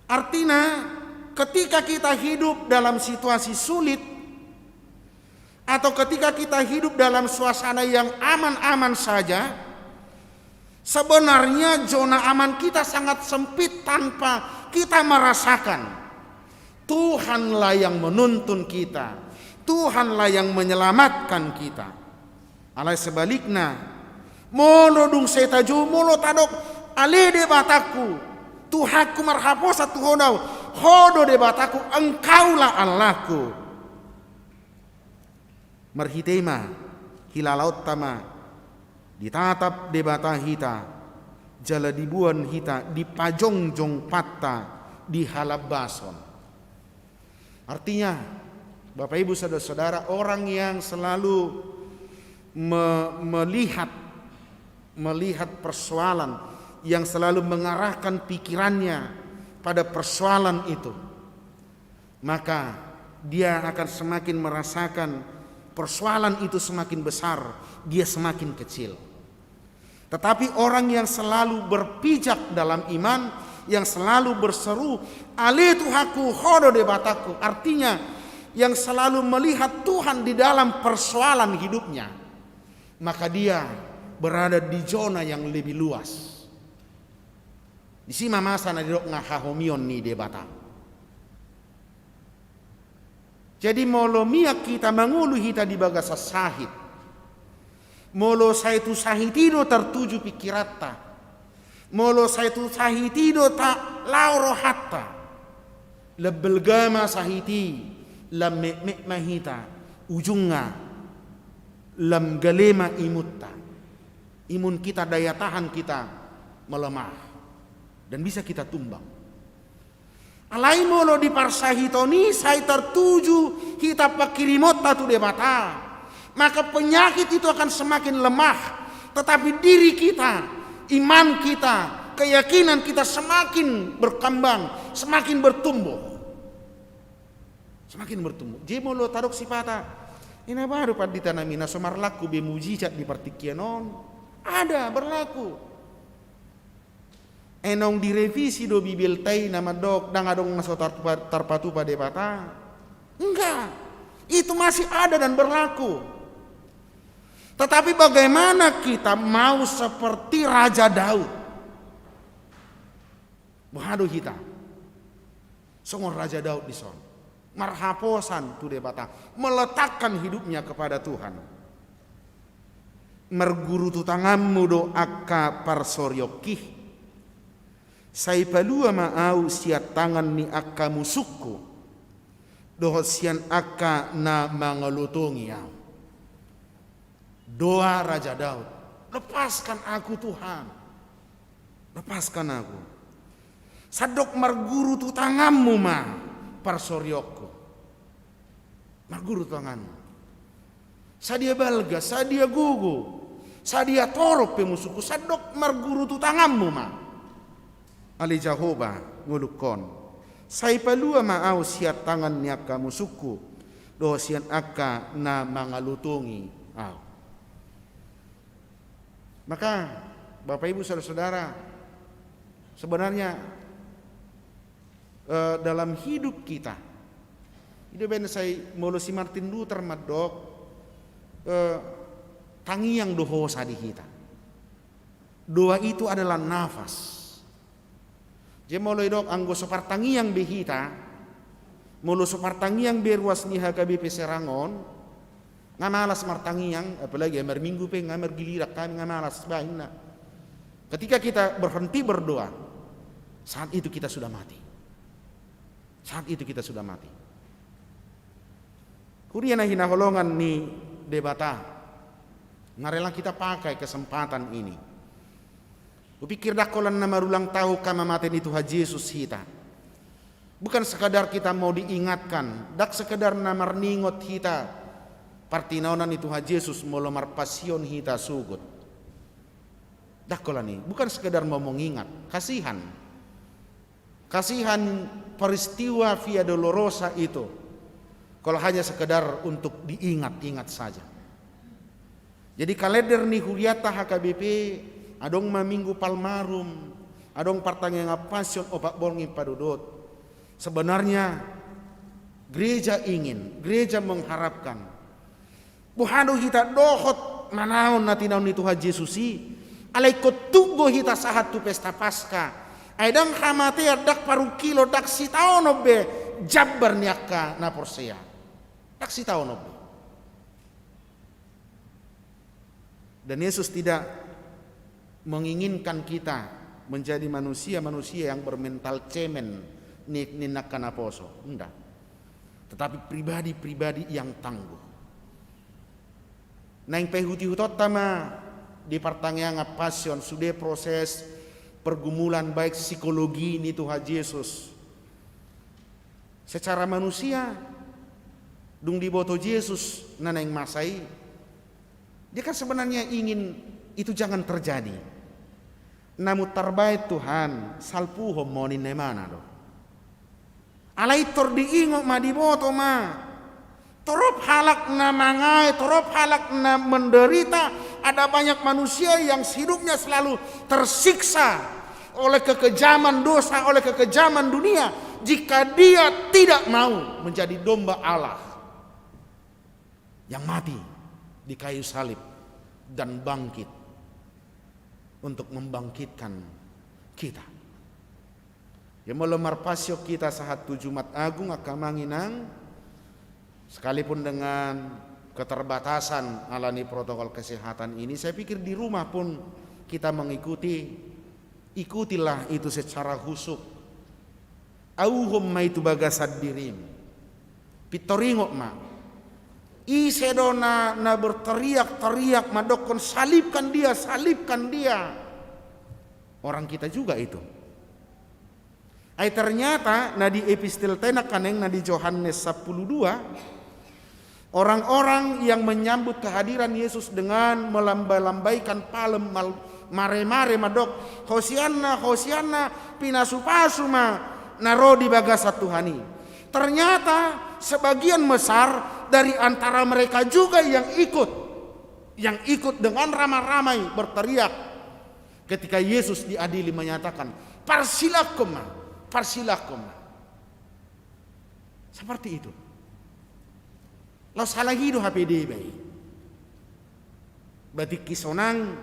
Artina, ketika kita hidup dalam situasi sulit, atau ketika kita hidup dalam suasana yang aman-aman saja, sebenarnya zona aman kita sangat sempit tanpa kita merasakan. Tuhanlah yang menuntun kita, Tuhanlah yang menyelamatkan kita. Alai sebalikna, molo dung sai tajou, molo tadok, ale Debatangku, Tuhanku, marhaposan tu Ho do ahu, Ho do Debatangku, Engkaulah Allahku. Marhite i ma, hilalaonta ma, ditatap Debata hita, jala diboan hita, dipajongjong patta di halambason. Artinya, Bapak, Ibu, Saudara-saudara, orang yang selalu me-, melihat, melihat persoalan, yang selalu mengarahkan pikirannya pada persoalan itu, maka dia akan semakin merasakan persoalan itu semakin besar, dia semakin kecil. Tetapi orang yang selalu berpijak dalam iman, yang selalu berseru, "Ale Tuhanku, Ho do Debatangku." Artinya, yang selalu melihat Tuhan di dalam persoalan hidupnya, maka dia berada di zona yang lebih luas. Disi ma masa na didok na hahomion ni Debata. Jadi molo mian hita, mangolu hita di bagasan sahit, molo sai tu sahit i do tartuju pingkiranta, molo sai tu sahit i do ta laho rohanta, lam balga ma sahit i, lam metmet ma hita, ujungna lam gale ma imunta. Imun kita, daya tahan kita melemah, dan bisa kita tumbang. Alai molo di parsahiton i sai tartuju hita pangkirimonta tu Debata, maka penyakit itu akan semakin lemah, tetapi diri kita, iman kita, keyakinan kita semakin berkembang, semakin bertumbuh. Semakin bertumbuh. Jadi molo tadok sipata, "Ina baru pandita nami na so marlaku be mujizat di partingkian on." Ada, berlaku. Ai naung direvisi do Bibelta i na mandok ndang adong na so tartupa-, tarpatupa Debata? Enggak. Itu masih ada dan berlaku. Tetapi bagaimana kita mau seperti Raja Daud? Boha do hita songon Raja Daud dison, marhaposan tu Debata, meletakkan hidupnya kepada Tuhan. Marguru tu tanganmu do angka parsorionki. Sai palua ma ahu sian tangan ni angka musungku, dohot sian angka na mangalotongi ahu. Doa Raja Daud, "Lepaskan aku, Tuhan. Lepaskan aku." Sandok marguru tu tanganmu ma parsorionku. Marguru tu tanganmu. Sadia balga, sadia gogo, sadia torop pe musungku, sandok marguru tu tanganmu ma. Ale Jahowa, ngolungkon. Sai palua ma ahu sian tangan ni angka musungku, dohot sian angka na mangalotongi ahu. Maka, Bapak Ibu, Saudara-saudara, sebenarnya, eh, dalam hidup kita, i do baen sai molo si Martin Luther mandok, eh, tangiang do hosa di hita. Doa itu adalah nafas. Jadi molo didok anggo so partangiang be hita, molo so partangiang be ruas ni H K B P Serang on, nga malas martangiang, apalagi hari Minggu pe nga margiliran hami, nga malas, bah, inna. Ketika kita berhenti berdoa, saat itu kita sudah mati. Saat itu kita sudah mati. Huria na hinaholongan ni Debata, nga rela kita pakai kesempatan ini. Hupikir ndang holan na marulang tahun hamamate ni Tuhan Jesus hita. Bukan sekadar kita mau diingatkan, ndang sekedar na marningot hita partinaonan ni Tuhan Jesus molo marpasion hita sogot. Ndang holan i, bukan sekedar mau mengingat, kasihan. Kasihan peristiwa Via Dolorosa itu, kalau hanya sekedar untuk diingat-ingat saja. Jadi kalender ni hurianta H K B P, adong ma Minggu Palmarum, adong partangiangan Pasion, opat borngin padodot. Sebenarnya gereja ingin, gereja mengharapkan Boha do hita dohot manaon na tinaon ni Tuhan Jesus i, alai ingkon tung do hita sahat tu pesta Paska. Ai ndang hamatean, ndang parungkilon, ndang sitaonon be jambar ni angka na porsea. Ndang sitaonon be. Dan Yesus tidak menginginkan kita menjadi manusia-manusia yang bermental cemen ni, ni angka naposo. Nda. Tetapi pribadi-pribadi yang tangguh. Naeng paihut-ihutonta ma di partangiangan Pasion sude proses pergumulan baik psikologi ni Tuhan Jesus. Secara manusia, dung diboto Jesus na naeng masa i, dia kan sebenarnya ingin itu jangan terjadi. Namun tarbaen Tuhan, salpuhon ma on, ninna imana do. Alai tor diingot ma, diboto ma. Torop halak na mangae, torop halak na menderita, ada banyak manusia yang hidupnya selalu tersiksa oleh kekejaman dosa, oleh kekejaman dunia, jika dia tidak mau menjadi domba Allah yang mati di kayu salib dan bangkit untuk membangkitkan kita. Ia molo marpasian hita sahat tu Jumat Agung, angka amang inang, sekalipun dengan keterbatasan ala ni protokol kesehatan ini, saya pikir di rumah pun kita mengikuti, ikutilah itu secara khusyuk. Auhom ma i tu bagasan dirim. Pintor ingot ma. Ise do na, na berteriak-teriak mandokkon, "Salibkan dia, salibkan dia." Orang kita juga itu. Ai ternyata na di epistelta i nangkaning, na di Johannes sampulu dua, orang-orang yang menyambut kehadiran Yesus dengan melambai-lambaikan palem, mal-, mare-mare mandok, "Hosianna, Hosianna, pinasu-pasu ma na ro di bagasan Tuhan i." Ternyata sebagian besar dari antara mereka juga yang ikut, yang ikut dengan ramai-ramai berteriak. Ketika Yesus diadili menyatakan, "Parsilangkon ma, parsilangkon ma." Seperti itu. Laos halak i do hape deba i. Ba tingki sonang,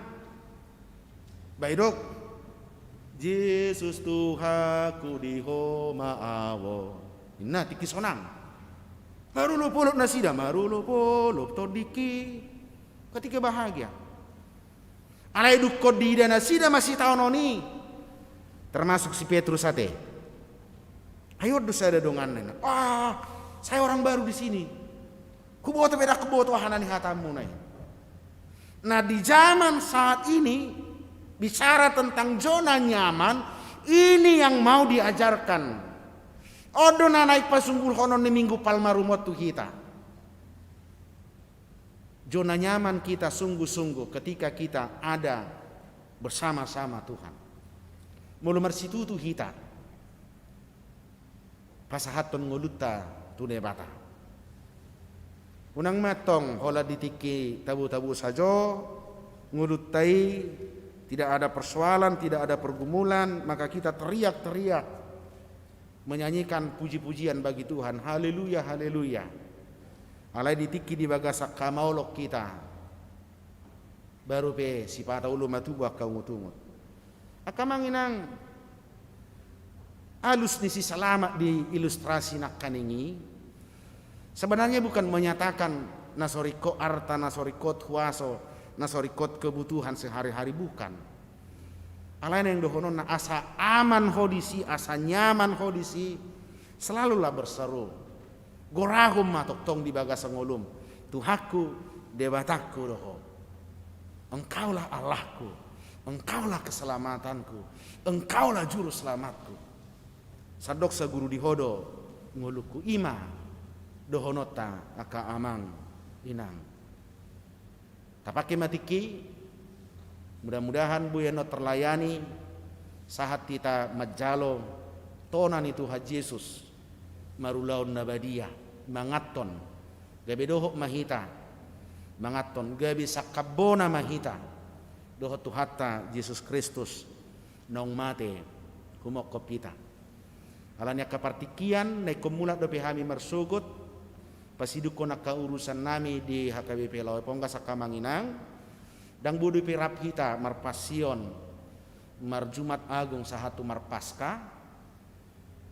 ba idok, "Jesus Tuhanku, di Ho ma ahu on." Ninna tingki sonang. Marolopolop nasida, marolopolop tondingki. Ketika bahagia. Alai dungkon diida nasida ma sitaonon i, termasuk si Petrus ate. Ai on do sada donganna, "Ah, saya orang baru di sini. Huboto pe ndang huboto aha na nihatamu na i." Nah, di zaman saat ini, bicara tentang zona nyaman, ini yang mau diajarkan. On do na naeng pasunggulhonon ni Minggu Palmarum on tu hita. Zona nyaman kita sungguh-sungguh ketika kita ada bersama-sama Tuhan. Molo marsitutu hita pasahathon ngolunta tu Debata. Unang ma antong holan di tingki tabo-tabo sajo ngolunta i, tidak ada persoalan, tidak ada pergumulan, maka kita teriak-teriak menyanyikan puji-pujian bagi Tuhan. Haleluya, haleluya. Alai di tingki di bagasan hamaolon hita, baru pe sipata olo ma tubu angka ungut-ungut. Angka amang inang, alus ni si Salamat di ilustrasi nangkaning i sebenarnya bukan menyatakan na so ringkot arta, na so ringkot huaso, na so ringkot kebutuhan sehari-hari, bukan. Alai naeng dohononna, asa aman ho disi, asa nyaman ho disi, selalulah berseru. Gorahon ma tongtong di bagasan ngolum, "Tuhanku, Debatangku do Ho. Engkaulah Allahku, Engkaulah keselamatanku, Engkaulah juru selamatku. Sandok saguru di Ho do ngolungku." I ma dohononta angka amang inang. Tapangke ma tingki, mudah-mudahan boi annon terlayani sahat hita manjalo tona ni Tuhan Jesus, marulaon na badia, manganhon, gabe dohot ma hita manganhon, gabe sangkambona ma hita dohot Tuhanta Jesus Kristus naung mate humophop hita. Ala ni angka partingkian, na ingkon mulak dope hami marsogot pasidunghon angka urusannami di H K B P Lawe Ponggas, angka amang inang, ndang boi dope rap hita marpassion marjumat agung sahat tu marpaska.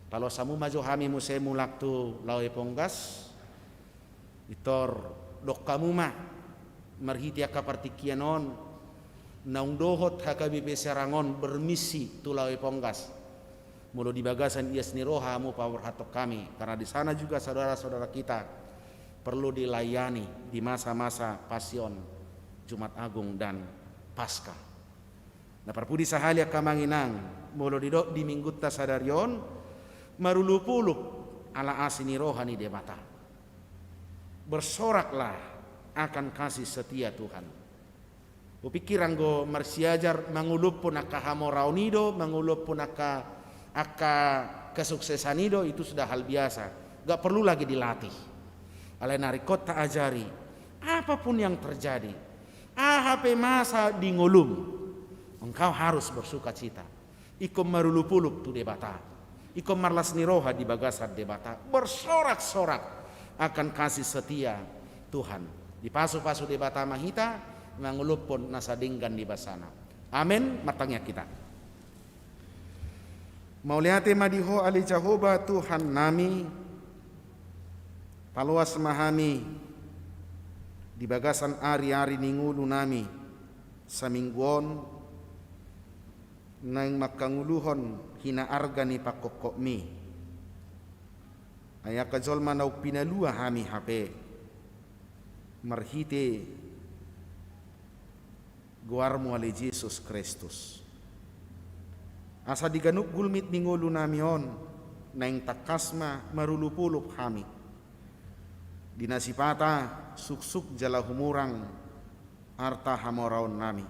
Paloas hamu ma jo hami muse mulak tu Lawe Ponggas. Pintor dok hamu ma marhite angka partingkian on, naung dohot H K B P Serang on bermisi tu Lawe Ponggas. Molo di bagasan ias ni roha hamu paborhathon hami, karena di sana juga saudara-saudara kita perlu dilayani di masa-masa Pasion, Jumat Agung, dan Paskah. Na parpudi sahali, angka amang inang, molo didok di Minggunta sadari on, marolopolop ala asi ni roha ni Debata. Bersoraklah akan kasih setia Tuhan. Hupikir anggo marsiajar mangolophon angka hamoraon i do, mangolophon angka, angka kesuksesan i do, itu sudah hal biasa. Gak perlu lagi dilatih. Alai na ringkot taajari, apapun yang terjadi, aha pe masa di ngolum, engkau harus bersukacita. Ingkon marulupulup tu Debata. Ingkon marlas ni roha di bagasan Debata. Bersorak-sorak akan kasih setia Tuhan. Dipasupasu Debata ma hita mangolophon na sai denggan di basana. Amen. Martangiang hita. Mauliate ma di Ho ale Jahowa Tuhannami, paloas ma hami di bagasan ari-ari ni ngolunami saminggu on, naeng mangkangoluhon hinaarga ni pangkophopmi. Ai angka jolma naung pinalua hami hape marhite goarmu ale Jesus Kristus. Asa di ganup gulmit ni ngolunami on, naeng tangkas ma marulupulup hami. Di na sipata suksuk jala humurang arta hamoraonnami.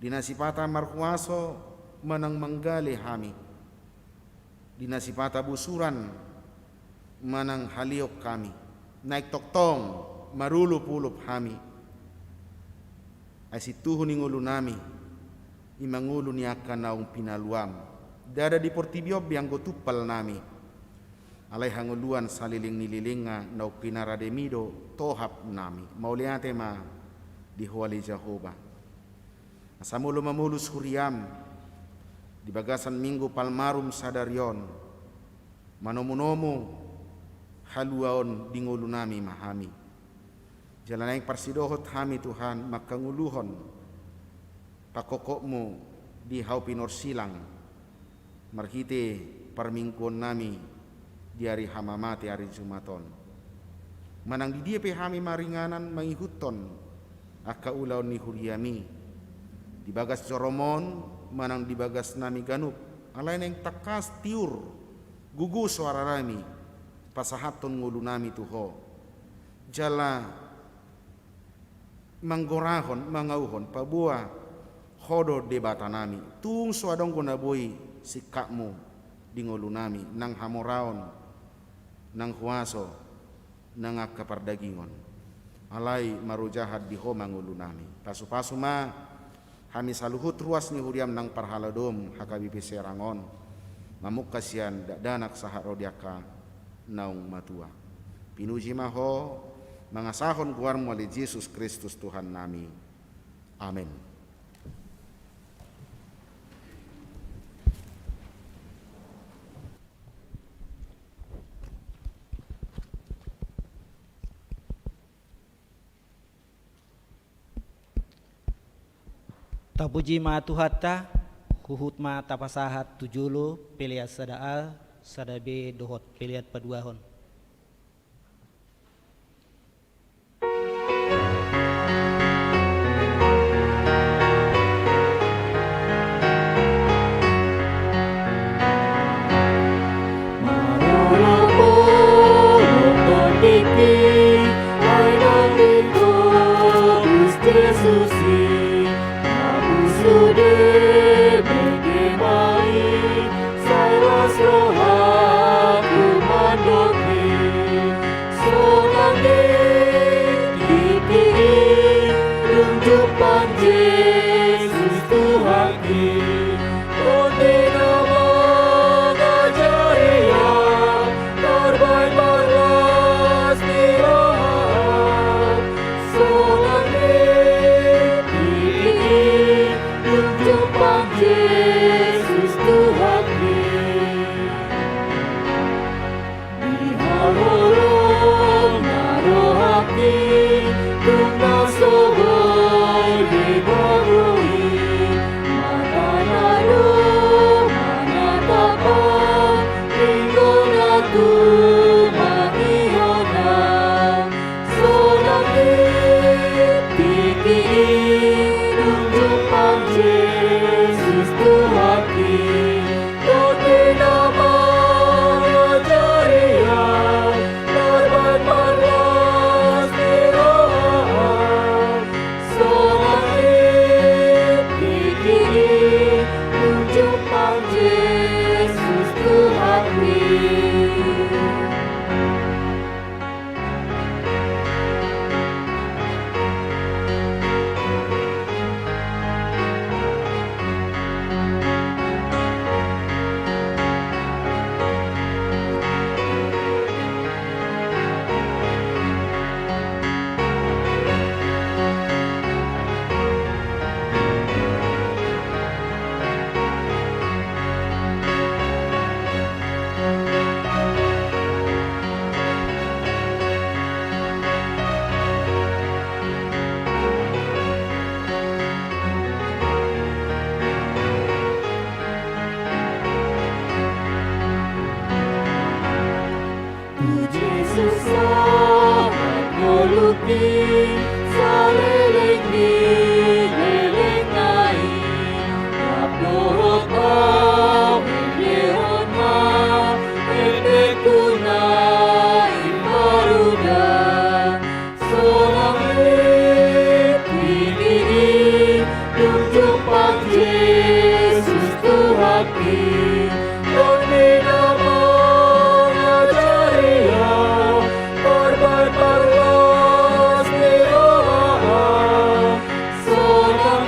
Di na sipata marhuaso manang manggale hami. Di na sipata busuran manang haleon hami. Naeng tongtong marulupulup hami. Ai sintuhu ni ngolunami, i ma ngolu ni angka naung pinaluam. Ndada di portibi on be anggo tumpalnami. Alai hangoluan saleleng ni lelengna naung pinarademi do tohapnami. Mauliate ma di Ho ale Jahowa. Asa molo mamolus huriam di bagasan Minggu Palmarum sadari on, manomunomu haluaon di ngolunami ma hami. Jala naeng parsidohot hami Tuhan mangkangoluhon pangkophopmu di hau pinorsilang marhite parmingguonnami di ari hamamate ari Jumat on. Manang di dia pe hami maringanan mangihuthon angka ulaon ni huriami, di bagas jorom on manang di bagasnami ganup, alai naeng tangkas tiur gogo soaranami pasahathon ngolunami tu Ho. Jala manggorahon, mangauhon, paboa Ho do Debatanami. Tung so adong do na boi singkapmu di ngolunami, nang hamoraon, nang huaso, nang angka pardagingon. Alai marojahan di Ho ma ngolunami. Pasupasu ma hami saluhut ruas ni huriam nang parhaladoM H K B P Serang on, mamungka sian dakdanak sahat ro di angka naung matua. Pinuji ma Ho, mangasahon goarMu ale Jesus Kristus Tuhannami. Amen. Tapuji ma Tuhanta, huhut ma tapasahat tu jolo pelean sada A, sada B dohot pelean paduahon. Tu Jesus sahat ngolungki, saleleng ni lelengna i. Rap dohot au, endehon ma endengku na imbaru da. Sonang tingki i, dung jumpang Jesus Tuhanki, Tondim na mangajari au, tarbaen marlas ni roha au. Sonang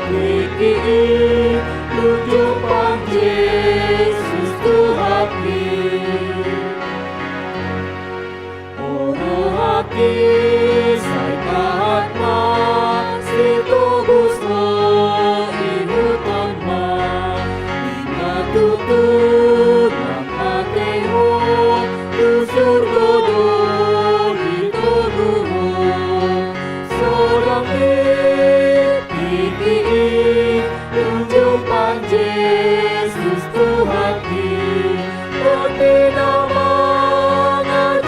tingki i, dung jumpang Jesus Tuhanki. O rohangki, sai tahan ma, sitogusmu ihuthon ma. Inna tutu, nang matei ho, tu surgo do ditogu ho. Sonang tingki i, dung jumpang Jesus Tuhanki, Tondim na mangajari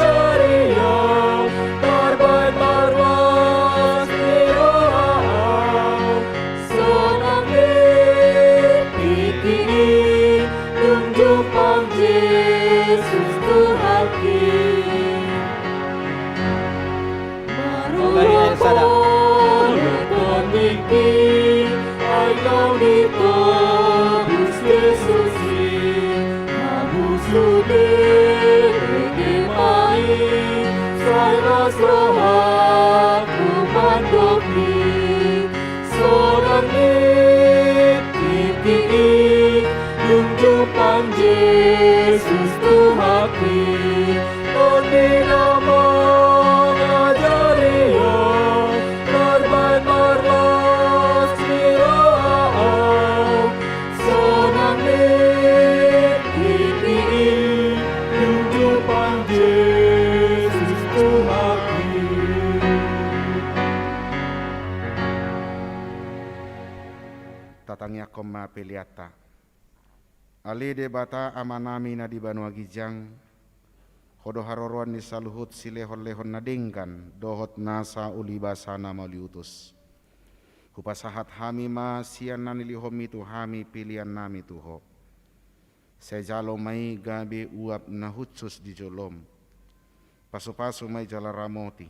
au, tarbaen marlas ni roha au. Sonang tingki i, dung jumpang Jesus Tuhanki. Marolopolop tingki, ai naung ditobus Jesus i. Mabusu be, bege ma i, sai las rohangku mandok i. Sonang tingki i, dung jumpang Jesus Tuhanki, Tondim na mangajari au, tarbaen marlas ni roha au. Sonang tingki i, dung jumpang Jesus Tuhanki. Tatangiangkon ma peleanta. Ale Debata Amanami na di banua ginjang, Ho do haroroan ni saluhut silehonlehon na denggan dohot nasa ulibasa na mauliutus. Hupasahat hami ma sian na nilehonMi tu hami peleannami tu Ho. Sai jalo ma i gabe uap na hushus di joloM. Pasupasu ma i jala ramoti,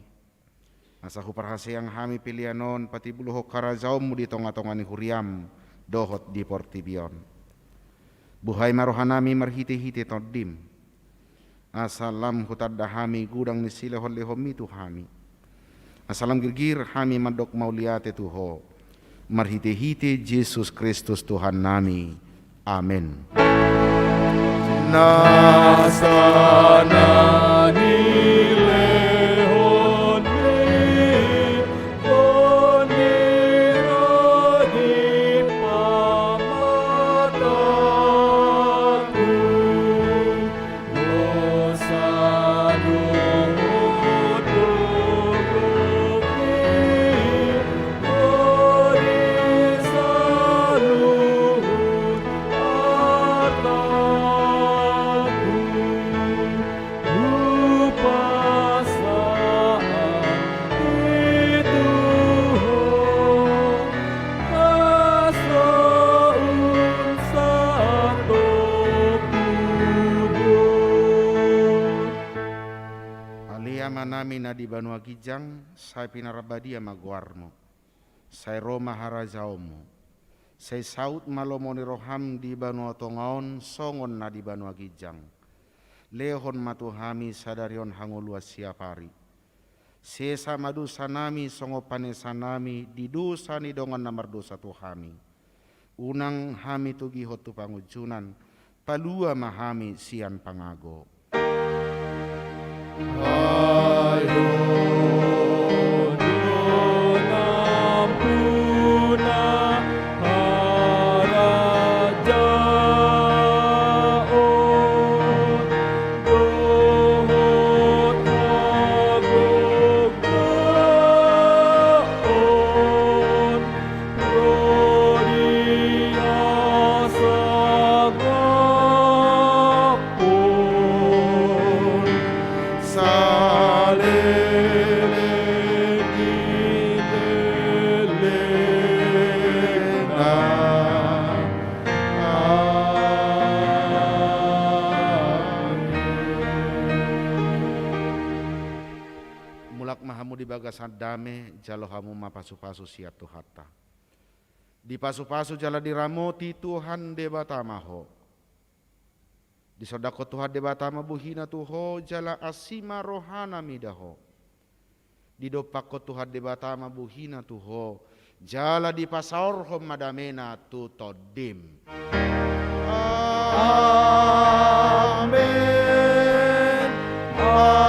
asa huparhaseang hami pelean on patimbulhon harajaonMu di tongatonga ni huriaM dohot di portibi on. Buhai ma rohanami marhitehite TondiM, asa lam hutanda hami godang ni silehonlehonMi tu hami, asa lam girgir hami mandok mauliate tu Ho, marhitehite Jesus Kristus Tuhannami. Amen. Nasa na nilehon ni Ho di pamatangku, dosa dohot dongki, Ho di saluhut artangku. Hupasahat i tu Ho, asa umsat do hubur. Ale Amanami na di banua ginjang, sai pinarbadia ma goarMu. Sai ro ma harajaonMu. Sai saut ma lomo ni rohaM di banua tonga on songon na di banua ginjang. Lehon ma tu hami sadari on hangoluan siapari. Sesa ma dosanami songon panesanami di dosa ni dongan na mardosa tu hami. Unang hami togihon tu pangunjunan, palua ma hami sian pangago. Ai Ho do nampuna, harajaon dohot hagogona, ro di hasangapon Hamu di bagasan dame, jalo hamu ma pasupasu sian Tuhanta. Dipasupasu jala diramoti Tuhan Debata ma ho. Disondangkon Tuhan Debata ma buhina tu ho jala asi ma rohana mida ho. Didompakkon Tuhan Debata ma buhina tu ho jala dipasaorhon ma damena tu tondim. Amen. Amen. Amen.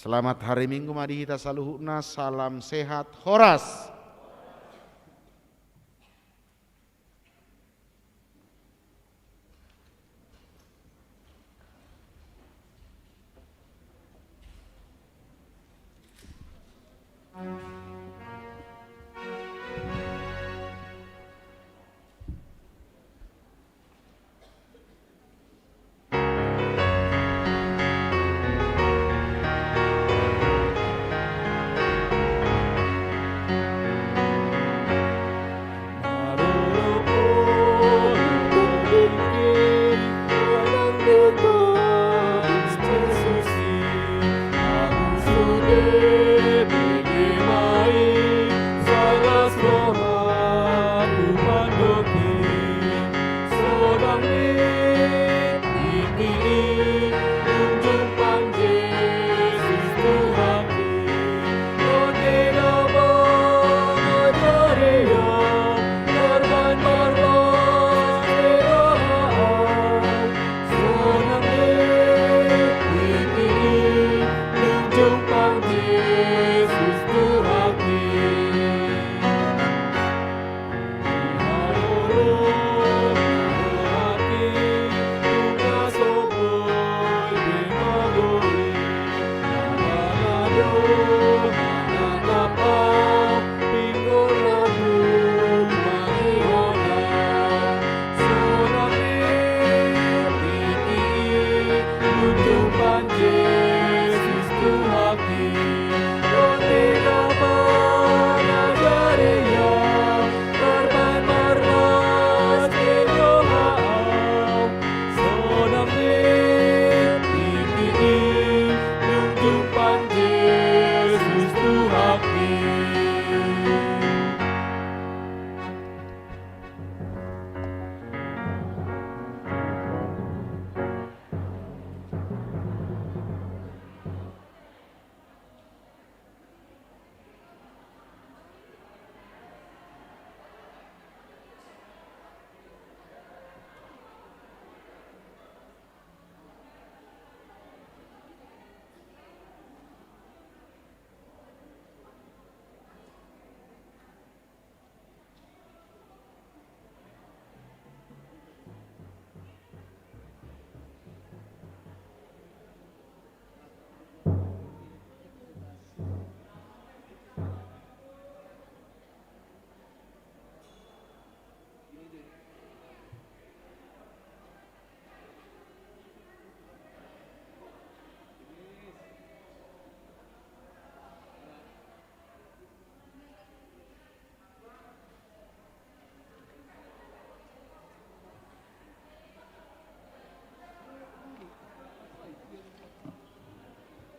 Selamat hari Minggu ma di hita saluhutna, salam sehat, horas.